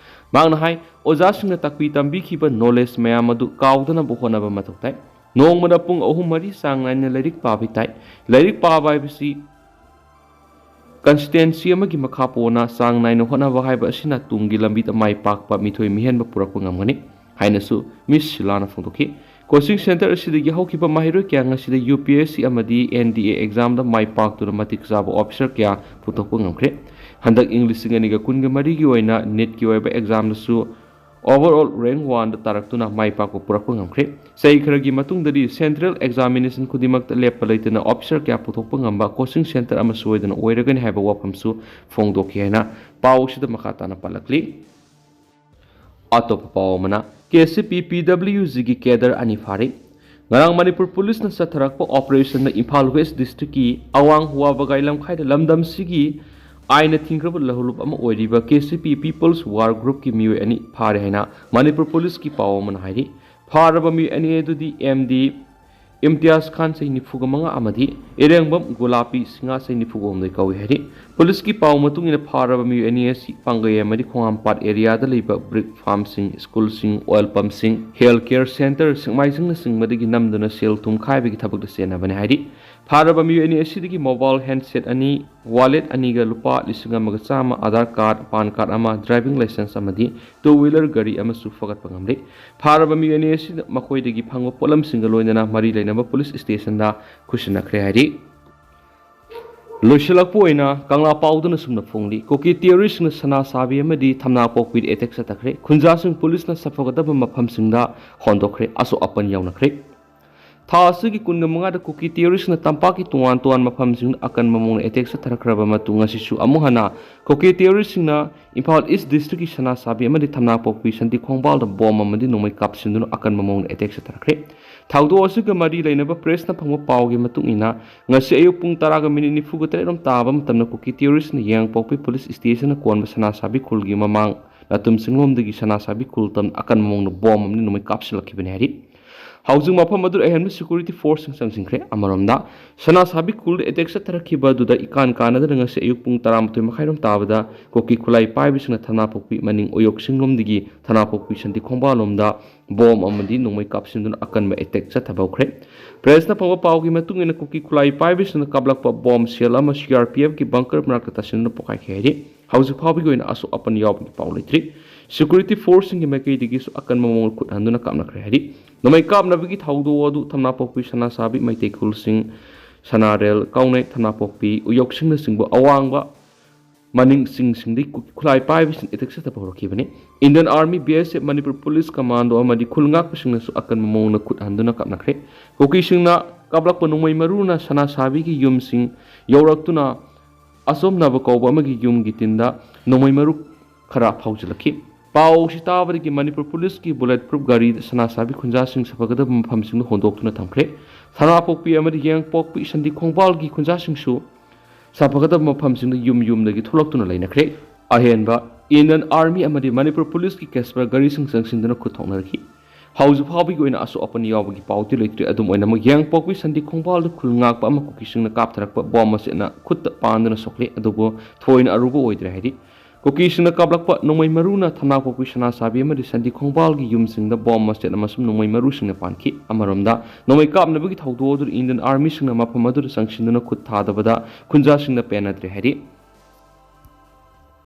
ꯃꯍꯥꯛꯅ ꯍꯥꯏ, ꯑꯣꯖꯥꯁꯤꯡꯅ ꯇꯥꯛꯄꯤ ꯇꯝꯕꯤꯈꯤꯕ ꯅꯣꯂꯦꯖ ꯃꯌꯥꯝ ꯑꯗꯨ ꯀꯥꯎꯗꯅꯕ ꯍꯣꯠꯅꯕ ꯃꯊꯧ ꯇꯥꯏ꯫ ꯅꯣꯡꯃꯗ ꯄꯨꯡ ꯑꯍꯨꯝ ꯃꯔꯤ ꯆꯥꯡ ꯅꯥꯏꯅ ꯂꯥꯏꯔꯤꯛ ꯄꯥꯕ ꯇꯥꯏ꯫ ꯂꯥꯏꯔꯤꯛ ꯄꯥꯕ ꯍꯥꯏꯕꯁꯤ ꯀꯟꯁꯤꯁꯇꯦꯟꯁꯤ ꯑꯃꯒꯤ ꯃꯈꯥ ꯄꯣꯟꯅ ꯆꯥꯡ ꯅꯥꯏꯅ ꯍꯣꯠꯅꯕ ꯍꯥꯏꯕ ꯑꯁꯤꯅ ꯇꯨꯡꯒꯤ ꯂꯝꯕꯤꯗ ꯃꯥꯏ ꯄꯥꯛꯄ ꯃꯤꯊꯣꯏ ꯃꯤꯍꯦꯟꯕ ꯄꯨꯔꯛꯄ ꯉꯝꯒꯅꯤ ꯍꯥꯏꯅꯁꯨ ꯃꯤꯁ ꯁꯤꯂꯥꯅ ꯐꯣꯡꯗꯣꯛꯈꯤ꯫ ꯀꯣꯆꯤꯡ ꯁꯦꯟꯇꯔ ꯑꯁꯤꯗꯒꯤ ꯍꯧꯈꯤꯕ ꯃꯍꯩꯔꯣꯏ ꯀꯌꯥ ꯉꯁꯤꯗ ꯌꯨ ꯄꯤ ꯑꯦꯁ ꯁꯤ ꯑꯃꯗꯤ ꯑꯦꯟ ꯗꯤ ꯑꯦ ꯑꯦꯛꯖꯥꯝꯗ ꯃꯥꯏ ꯄꯥꯛꯇꯨꯅ ꯃꯇꯤꯛ ꯆꯥꯕ ꯑꯣꯐꯤꯁꯔ ꯀꯌꯥ ꯄꯨꯊꯣꯛꯄ ꯉꯝꯈ꯭ꯔꯦ꯫ ꯍꯟꯗꯛ ꯏꯪ ꯂꯤꯁꯤꯡ ꯑꯅꯤꯒ ꯀꯨꯟꯒ ꯃꯔꯤꯒꯤ ꯑꯣꯏꯅ ꯅꯤꯠꯀꯤ ꯑꯣꯏꯕ ꯑꯦꯛꯖꯥꯝꯗꯁꯨ overall rank one ꯗ ꯇꯥꯔꯛꯇꯨꯅ ꯃꯥꯏ ꯄꯥꯛꯄ ꯄꯨꯔꯛꯄ ꯉꯝꯈ꯭ꯔꯦ꯫ ꯆꯍꯤ ꯈꯔꯒꯤ ꯃꯇꯨꯡꯗꯗꯤ central examination ꯈꯨꯗꯤꯡꯃꯛꯇ ꯂꯦꯞꯄ ꯂꯩꯇꯅ ꯑꯣꯐꯤꯁꯔ ꯀꯌꯥ ꯄꯨꯊꯣꯛꯄ ꯉꯝꯕ ꯀꯣꯆꯤꯡ ꯁꯦꯟꯇꯔ ꯑꯃ ꯁꯣꯏꯗꯅ ꯑꯣꯏꯔꯒꯅꯤ ꯍꯥꯏꯕ ꯋꯥꯐꯝꯁꯨ ꯐꯣꯡꯗꯣꯛꯈꯤ ꯍꯥꯏꯅ ꯄꯥꯎ ꯑꯁꯤꯗ ꯃꯈꯥ ꯇꯥꯅ ꯄꯜꯂꯛꯂꯤ꯫ ꯑꯇꯣꯞꯄ ꯄꯥꯎ ꯑꯃꯅ, ꯀꯦ ꯁꯤ ꯄꯤ ꯄꯤ ꯗꯕ꯭ꯂꯤꯎ ꯖꯤꯒꯤ ꯀꯦꯗꯔ ꯑꯅꯤ ꯐꯥꯔꯦ꯫ ꯉꯔꯥꯡ ꯃꯅꯤꯄꯨꯔ ꯄꯨꯂꯤꯁꯅ ꯆꯠꯊꯔꯛꯄ ꯑꯣꯄꯔꯦꯁꯟꯗ ꯏꯝꯐꯥꯜ ꯋꯦꯁ ꯗꯤꯁꯇ꯭ꯔꯤꯛꯀꯤ ꯑꯋꯥꯡ ꯍꯨꯋꯥꯕꯒꯥꯏ ꯂꯝꯈꯥꯏꯗ ꯂꯝꯗꯝꯁꯤꯒꯤ ꯑꯥꯏꯟꯅ ꯊꯤꯡꯈ꯭ꯔꯕ ꯂꯧꯍꯂꯨꯞ ꯑꯃ ꯑꯣꯏꯔꯤꯕ ꯀꯦ ꯁꯤ ꯄꯤ ꯄꯤꯄꯜꯁ ꯋꯥꯔ ꯒ꯭ꯔꯨꯞꯀꯤ ꯃꯤꯑꯣꯏ ꯑꯅꯤ ꯐꯥꯔꯦ ꯍꯥꯏꯅ ꯃꯅꯤꯄꯨꯔ ꯄꯨꯂꯤꯁꯀꯤ ꯄꯥꯎ ꯑꯃꯅ ꯍꯥꯏꯔꯤ꯫ ꯐꯥꯔꯕ ꯃꯤꯑꯣꯏ ꯑꯅꯤ ꯑꯗꯨꯗꯤ ꯑꯦꯝ ꯗꯤ ꯏꯝꯇꯤꯌꯥꯖ ꯈꯥꯟ, ꯆꯍꯤ ꯅꯤꯐꯨꯒ ꯃꯉꯥ, ꯑꯃꯗꯤ ꯏꯔꯦꯡꯕꯝ ꯒꯣꯂꯥꯄꯤ ꯁꯤꯡꯍ, ꯆꯍꯤ ꯅꯤꯐꯨꯒ ꯍꯨꯝꯗꯣꯏ ꯀꯧꯏ ꯍꯥꯏꯔꯤ꯫ ꯄꯨꯂꯤꯁꯀꯤ ꯄꯥꯎ ꯃꯇꯨꯡ ꯏꯟꯅ, ꯐꯥꯔꯕ ꯃꯤꯑꯣꯏ ꯑꯅꯤ ꯑꯁꯤ ꯄꯥꯡꯒꯩ ꯑꯃꯗꯤ ꯈꯣꯡꯍꯥꯝꯄꯥꯠ ꯑꯦꯔꯤꯌꯥꯗ ꯂꯩꯕ ꯕ꯭ꯔꯤꯛ ꯐꯥꯔꯝꯁꯤꯡ, ꯁ꯭ꯀꯨꯜꯁꯤꯡ, ꯑꯣꯏꯜ ꯄꯝꯁꯤꯡ, ꯍꯦꯜꯊ ꯀꯦꯌꯔ ꯁꯦꯟꯇꯔ, ꯁꯦꯛꯃꯥꯏꯁꯤꯡꯅꯆꯤꯡꯕꯗꯒꯤ ꯅꯝꯗꯨꯅ ꯁꯦꯜ ꯊꯨꯝ ꯈꯥꯏꯕꯒꯤ ꯊꯕꯛꯇ ꯆꯦꯟꯅꯕꯅꯤ ꯍꯥꯏꯔꯤ꯫ ꯐꯥꯔꯕ ꯃꯤꯑꯣꯏ ꯑꯅꯤ ꯑꯁꯤꯗꯒꯤ ꯃꯣꯕꯥꯏꯜ ꯍꯦꯟꯁꯦꯠ ꯑꯅꯤ, ꯋꯥꯂꯦꯠ ꯑꯅꯤꯒ ꯂꯨꯄꯥ ꯂꯤꯁꯤꯡ ꯑꯃꯒ ꯆꯥꯝꯃ, ꯑꯥꯙꯥꯔ ꯀꯥꯔꯗ, ꯄꯥꯟ ꯀꯥꯔꯗ ꯑꯃ, ꯗ꯭ꯔꯥꯏꯚꯤꯡ ꯂꯥꯏꯁꯦꯟꯁ ꯑꯃꯗꯤ ꯇꯨ ꯋꯤꯂꯔ ꯒꯥꯔꯤ ꯑꯃꯁꯨ ꯐꯒꯠꯄ ꯉꯝꯂꯦ꯫ ꯐꯥꯔꯕ ꯃꯤꯑꯣꯏ ꯑꯅꯤ ꯑꯁꯤꯅ ꯃꯈꯣꯏꯗꯒꯤ ꯐꯪꯕ ꯄꯣꯠꯂꯝꯁꯤꯡꯒ ꯂꯣꯏꯅꯅ ꯃꯔꯤ ꯂꯩꯅꯕ ꯄꯨꯂꯤꯁ ꯁ꯭ꯇꯦꯁꯟꯗ ꯈꯨꯠꯁꯤꯟꯅꯈ꯭ꯔꯦ ꯍꯥꯏꯔꯤ꯫ ꯂꯣꯏꯁꯤꯜꯂꯛꯄ ꯑꯣꯏꯅ ꯀꯪꯂꯥ ꯄꯥꯎꯗꯅ ꯁꯨꯝꯅ ꯐꯣꯡꯂꯤ, ꯀꯨꯀꯤ ꯇꯦꯔꯣꯔꯤꯁ꯭ꯠꯁꯤꯡꯅ ꯁꯅꯥꯁꯥꯕꯤ ꯑꯃꯗꯤ ꯊꯝꯅꯥꯄꯣꯛꯄꯤꯗ ꯑꯦꯇꯦꯛ ꯆꯠꯊꯈ꯭ꯔꯦ꯫ ꯈꯨꯟꯖꯥꯁꯤꯡ ꯄꯨꯂꯤꯁꯅ ꯁꯥꯐꯒꯗꯕ ꯃꯐꯝꯁꯤꯡꯗ ꯍꯣꯟꯗꯣꯛꯈ꯭ꯔꯦ꯫ ꯑꯁꯣꯛ ꯑꯄꯟ ꯌꯥꯎꯅꯈ꯭ꯔꯦ꯫ ꯊꯥ ꯑꯁꯤꯒꯤ ꯀꯨꯟꯒ ꯃꯉꯥꯗ ꯀꯨꯀꯤ ꯇꯦꯔꯣꯔꯤꯁ꯭ꯠꯁꯤꯡꯅ ꯇꯝꯄꯥꯛꯀꯤ ꯇꯣꯉꯥꯟ ꯇꯣꯉꯥꯟꯕ ꯃꯐꯝꯁꯤꯡꯗ ꯑꯀꯟꯕ ꯃꯑꯣꯡꯗ ꯑꯦꯇꯦꯛ ꯆꯠꯊꯔꯛꯈ꯭ꯔꯕ ꯃꯇꯨꯡ, ꯉꯁꯤꯁꯨ ꯑꯃꯨꯛ ꯍꯟꯅ ꯀꯨꯀꯤ ꯇꯦꯔꯣꯔꯤꯁ꯭ꯠꯁꯤꯡꯅ ꯏꯝꯐꯥꯜ ꯏꯁ꯭ꯠ ꯗꯤꯁꯇ꯭ꯔꯤꯛꯀꯤ ꯁꯅꯥꯁꯥꯕꯤ ꯑꯃꯗꯤ ꯊꯝꯅꯥꯄꯣꯛꯄꯤ ꯁꯟꯇꯤ ꯈꯣꯡꯕꯥꯜꯗ ꯕꯣꯝ ꯑꯃꯗꯤ ꯅꯣꯡꯃꯩ ꯀꯥꯞꯁꯤꯟꯗꯨꯅ ꯑꯀꯟꯕ ꯃꯑꯣꯡꯗ ꯑꯦꯇꯦꯛ ꯆꯠꯊꯔꯛꯈ꯭ꯔꯦ꯫ ꯊꯧꯗꯣꯛ ꯑꯁꯤꯒ ꯃꯔꯤ ꯂꯩꯅꯕ ꯄ꯭ꯔꯦꯁꯅ ꯐꯪꯕ ꯄꯥꯎꯒꯤ ꯃꯇꯨꯡ ꯏꯟꯅ, ꯉꯁꯤ ꯑꯌꯨꯛ ꯄꯨꯡ ꯇꯔꯥꯒ ꯃꯤꯅꯤꯠ ꯅꯤꯐꯨꯒ ꯇꯔꯦꯠ ꯔꯣꯝ ꯇꯥꯕ ꯃꯇꯝꯗ ꯀꯨꯀꯤ ꯇꯦꯔꯣꯔꯤꯁ꯭ꯠꯅ ꯌꯥꯏꯉꯪꯄꯣꯛꯄꯤ ꯄꯨꯂꯤꯁ ꯁ꯭ꯇꯦꯁꯟꯅ ꯀꯣꯟꯕ ꯁꯅꯥꯁꯥꯕꯤ ꯈꯨꯜꯒꯤ ꯃꯃꯥꯡ ꯅꯥꯇꯨꯝ ꯆꯤꯡꯂꯣꯝꯗꯒꯤ ꯁꯅꯥꯁꯥꯕꯤ ꯈꯨꯜ ꯇꯝꯅ ꯑꯀꯟꯕ ꯃꯑꯣꯡꯗ ꯕꯣꯝ ꯑꯃꯗꯤ ꯅꯣꯡꯃꯩ ꯀꯥꯞꯁꯤꯜꯂꯛꯈꯤꯕꯅꯤ ꯍꯥꯏꯔꯤ꯫ ꯍꯧꯖꯤꯛ ꯃꯐꯝ ꯑꯗꯨꯗ ꯑꯍꯦꯟꯕ ꯁꯦꯀ꯭ꯌꯨꯔꯤꯇꯤ ꯐꯣꯔꯁꯁꯤꯡ ꯆꯪꯁꯤꯟꯈ꯭ꯔꯦ꯫ ꯑꯃꯔꯣꯝꯗ, ꯁꯅꯥꯁꯥꯕꯤ ꯈꯨꯜꯗ ꯑꯦꯇꯦꯛ ꯆꯠꯊꯔꯛꯈꯤꯕ ꯑꯗꯨꯗ ꯏꯀꯥꯟ ꯀꯥꯟꯅꯗꯅ ꯉꯁꯤ ꯑꯌꯨꯛ ꯄꯨꯡ ꯇꯔꯥꯃꯥꯊꯣꯏ ꯃꯈꯥꯏꯔꯣꯝ ꯇꯥꯕꯗ ꯀꯨꯀꯤ ꯈꯨꯠꯂꯥꯏ ꯄꯥꯏꯕꯁꯤꯡꯅ ꯊꯝꯅꯥꯄꯣꯛꯄꯤ ꯃꯅꯤꯡ ꯑꯣꯌꯣꯛ ꯆꯤꯡꯂꯣꯝꯗꯒꯤ ꯊꯝꯅꯥꯄꯣꯛꯄꯤ ꯁꯟꯇꯤ ꯈꯣꯡꯕꯥꯜꯂꯣꯝꯗ ꯕꯣꯝ ꯑꯃꯗꯤ ꯅꯣꯡꯃꯩ ꯀꯥꯞꯁꯤꯟꯗꯨꯅ ꯑꯀꯟꯕ ꯑꯦꯇꯦꯛ ꯆꯠꯊꯕ ꯍꯧꯈ꯭ꯔꯦ꯫ ꯄ꯭ꯔꯦꯁꯅ ꯐꯪꯕ ꯄꯥꯎꯒꯤ ꯃꯇꯨꯡ ꯏꯟꯅ, ꯀꯨꯀꯤ ꯈꯨꯠꯂꯥꯏ ꯄꯥꯏꯕꯁꯤꯡꯅ ꯀꯥꯞꯂꯛꯄ ꯕꯣꯝ ꯁꯦꯜ ꯑꯃ ꯁꯤ ꯑꯥꯔ ꯄꯤ ꯑꯦꯐꯀꯤ ꯕꯪꯀꯔ ꯃꯅꯥꯛꯇ ꯇꯥꯁꯤꯟꯗꯨꯅ ꯄꯣꯈꯥꯏꯈꯤ ꯍꯥꯏꯔꯤ꯫ ꯍꯧꯖꯤꯛ ꯐꯥꯎꯕꯒꯤ ꯑꯣꯏꯅ ꯑꯁꯣꯛ ꯑꯄꯟ ꯌꯥꯎꯕꯒꯤ ꯄꯥꯎ ꯂꯩꯇ꯭ꯔꯤ꯫ ꯁꯦꯀ꯭ꯌꯨꯔꯤꯇꯤ ꯐꯣꯔꯁꯁꯤꯡꯒꯤ ꯃꯥꯏꯀꯩꯗꯒꯤꯁꯨ ꯑꯀꯟꯕ ꯃꯑꯣꯡꯗ ꯈꯨꯠ ꯍꯟꯗꯨꯅ ꯀꯥꯞꯅꯈ꯭ꯔꯦ ꯍꯥꯏꯔꯤ꯫ ꯅꯣꯡꯃꯩ ꯀꯥꯞꯅꯕꯒꯤ ꯊꯧꯗꯣꯛ ꯑꯗꯨ ꯊꯝꯅꯥꯄꯣꯛꯄꯤ, ꯁꯅꯥꯁꯥꯕꯤ, ꯃꯩꯇꯩ ꯈꯨꯜꯁꯤꯡ, ꯁꯅꯥꯔꯦꯜ, ꯀꯥꯎꯅꯩ, ꯊꯝꯅꯥꯄꯣꯛꯄꯤ, ꯎꯌꯣꯛꯁꯤꯡꯅꯆꯤꯡꯕ ꯑꯋꯥꯡꯕ ꯃꯅꯤꯡ ꯆꯤꯡꯁꯤꯡꯗꯒꯤ ꯀꯨꯀꯤ ꯈꯨꯠꯂꯥꯏ ꯄꯥꯏꯕꯁꯤꯡ ꯑꯦꯇꯦꯛ ꯆꯠꯊꯕ ꯍꯧꯔꯛꯈꯤꯕꯅꯤ꯫ ꯏꯟꯗꯤꯌꯟ ꯑꯥꯔꯃꯤ, ꯕꯤ ꯑꯦꯁ ꯑꯦꯐ, ꯃꯅꯤꯄꯨꯔ ꯄꯨꯂꯤꯁ ꯀꯃꯥꯟꯗꯣ ꯑꯃꯗꯤ ꯈꯨꯜ ꯉꯥꯛꯄꯁꯤꯡꯅꯁꯨ ꯑꯀꯟꯕ ꯃꯑꯣꯡꯗ ꯈꯨꯠ ꯍꯟꯗꯨꯅ ꯀꯥꯞꯅꯈ꯭ꯔꯦ꯫ ꯀꯨꯀꯤꯁꯤꯡꯅ ꯀꯥꯞꯂꯛꯄ ꯅꯣꯡꯃꯩ ꯃꯔꯨꯅ ꯁꯅꯥꯁꯥꯕꯤꯒꯤ ꯌꯨꯝꯁꯤꯡ ꯌꯧꯔꯛꯇꯨꯅ ꯑꯆꯣꯝꯅꯕ ꯀꯧꯕ ꯑꯃꯒꯤ ꯌꯨꯝꯒꯤ ꯇꯤꯟꯗ ꯅꯣꯡꯃꯩ ꯃꯔꯨ ꯈꯔ ꯐꯥꯎꯖꯤꯜꯂꯛꯈꯤ꯫ ꯄꯥꯎ ꯑꯁꯤ ꯇꯥꯕꯗꯒꯤ ꯃꯅꯤꯄꯨꯔ ꯄꯨꯂꯤꯁꯀꯤ ꯕꯨꯂꯦꯠ ꯄ꯭ꯔꯨꯐ ꯒꯥꯔꯤꯗ ꯁꯅꯥ ꯁꯥꯕꯤ ꯈꯨꯟꯖꯥꯁꯤꯡ ꯁꯥꯐꯒꯗꯕ ꯃꯐꯝꯁꯤꯡꯗ ꯍꯣꯟꯗꯣꯛꯇꯨꯅ ꯊꯝꯈ꯭ꯔꯦ꯫ ꯁꯅꯥꯄꯣꯛꯄꯤ ꯑꯃꯗꯤ ꯌꯥꯏꯉꯪꯄꯣꯛꯄꯤ ꯁꯟꯗꯤ ꯈꯣꯡꯕꯥꯜꯒꯤ ꯈꯨꯟꯖꯥꯁꯤꯡꯁꯨ ꯁꯥꯐꯒꯗꯕ ꯃꯐꯝꯁꯤꯡꯗ ꯌꯨꯝ ꯌꯨꯝꯗꯒꯤ ꯊꯣꯛꯂꯛꯇꯨꯅ ꯂꯩꯅꯈ꯭ꯔꯦ꯫ ꯑꯍꯦꯟꯕ ꯏꯟꯗꯤꯌꯟ ꯑꯥꯔꯃꯤ ꯑꯃꯗꯤ ꯃꯅꯤꯄꯨꯔ ꯄꯨꯂꯤꯁꯀꯤ ꯀꯦꯁꯄꯔ ꯒꯥꯔꯤꯁꯤꯡ ꯆꯪꯁꯤꯟꯗꯨꯅ ꯈꯨꯠ ꯊꯣꯛꯅꯔꯛꯈꯤ꯫ ꯍꯧꯖꯤꯛ ꯐꯥꯎꯕꯒꯤ ꯑꯣꯏꯅ ꯑꯁꯣꯛ ꯑꯄꯟ ꯌꯥꯎꯕꯒꯤ ꯄꯥꯎꯗꯤ ꯂꯩꯇ꯭ꯔꯤ꯫ ꯑꯗꯨꯝ ꯑꯣꯏꯅꯃꯛ, ꯌꯥꯏꯉꯪꯄꯣꯛꯄꯤ ꯁꯟꯗꯤ ꯈꯣꯡꯕꯥꯜꯗ ꯈꯨꯜ ꯉꯥꯛꯄ ꯑꯃ ꯀꯨꯀꯤꯁꯤꯡꯅ ꯀꯥꯞꯊꯔꯛꯄ ꯕꯣꯝ ꯃꯆꯦꯠꯅ ꯈꯨꯠꯇ ꯄꯥꯟꯗꯨꯅ ꯁꯣꯛꯂꯦ, ꯑꯗꯨꯕꯨ ꯊꯣꯏꯅ ꯑꯔꯨꯕ ꯑꯣꯏꯗ꯭ꯔꯦ ꯍꯥꯏꯔꯤ꯫ ꯀꯨꯀꯤꯁꯤꯡꯅ ꯀꯥꯞꯂꯛꯄ ꯅꯣꯡꯃꯩ ꯃꯔꯨꯅ ꯊꯅꯥꯄꯣꯛꯄꯤ ꯁꯅꯥꯁꯥꯕꯤ ꯑꯃꯗꯤ ꯁꯟꯗꯤ ꯈꯣꯡꯕꯥꯜꯒꯤ ꯌꯨꯝꯁꯤꯡꯗ ꯕꯣꯝ ꯃꯆꯦꯠ ꯑꯃꯁꯨꯡ ꯅꯣꯡꯃꯩ ꯃꯔꯨꯁꯤꯡꯅ ꯄꯥꯟꯈꯤ꯫ ꯑꯃꯔꯣꯝꯗ, ꯅꯣꯡꯃꯩ ꯀꯥꯞꯅꯕꯒꯤ ꯊꯧꯗꯣꯛ ꯑꯗꯨꯗ ꯏꯟꯗꯤꯌꯟ ꯑꯥꯔꯃꯤꯁꯤꯡꯅ ꯃꯐꯝ ꯑꯗꯨꯗ ꯆꯪꯁꯤꯟꯗꯨꯅ ꯈꯨꯠ ꯊꯥꯗꯕꯗ ꯈꯨꯟꯖꯥꯁꯤꯡꯅ ꯄꯦꯟꯅꯗ꯭ꯔꯦ ꯍꯥꯏꯔꯤ꯫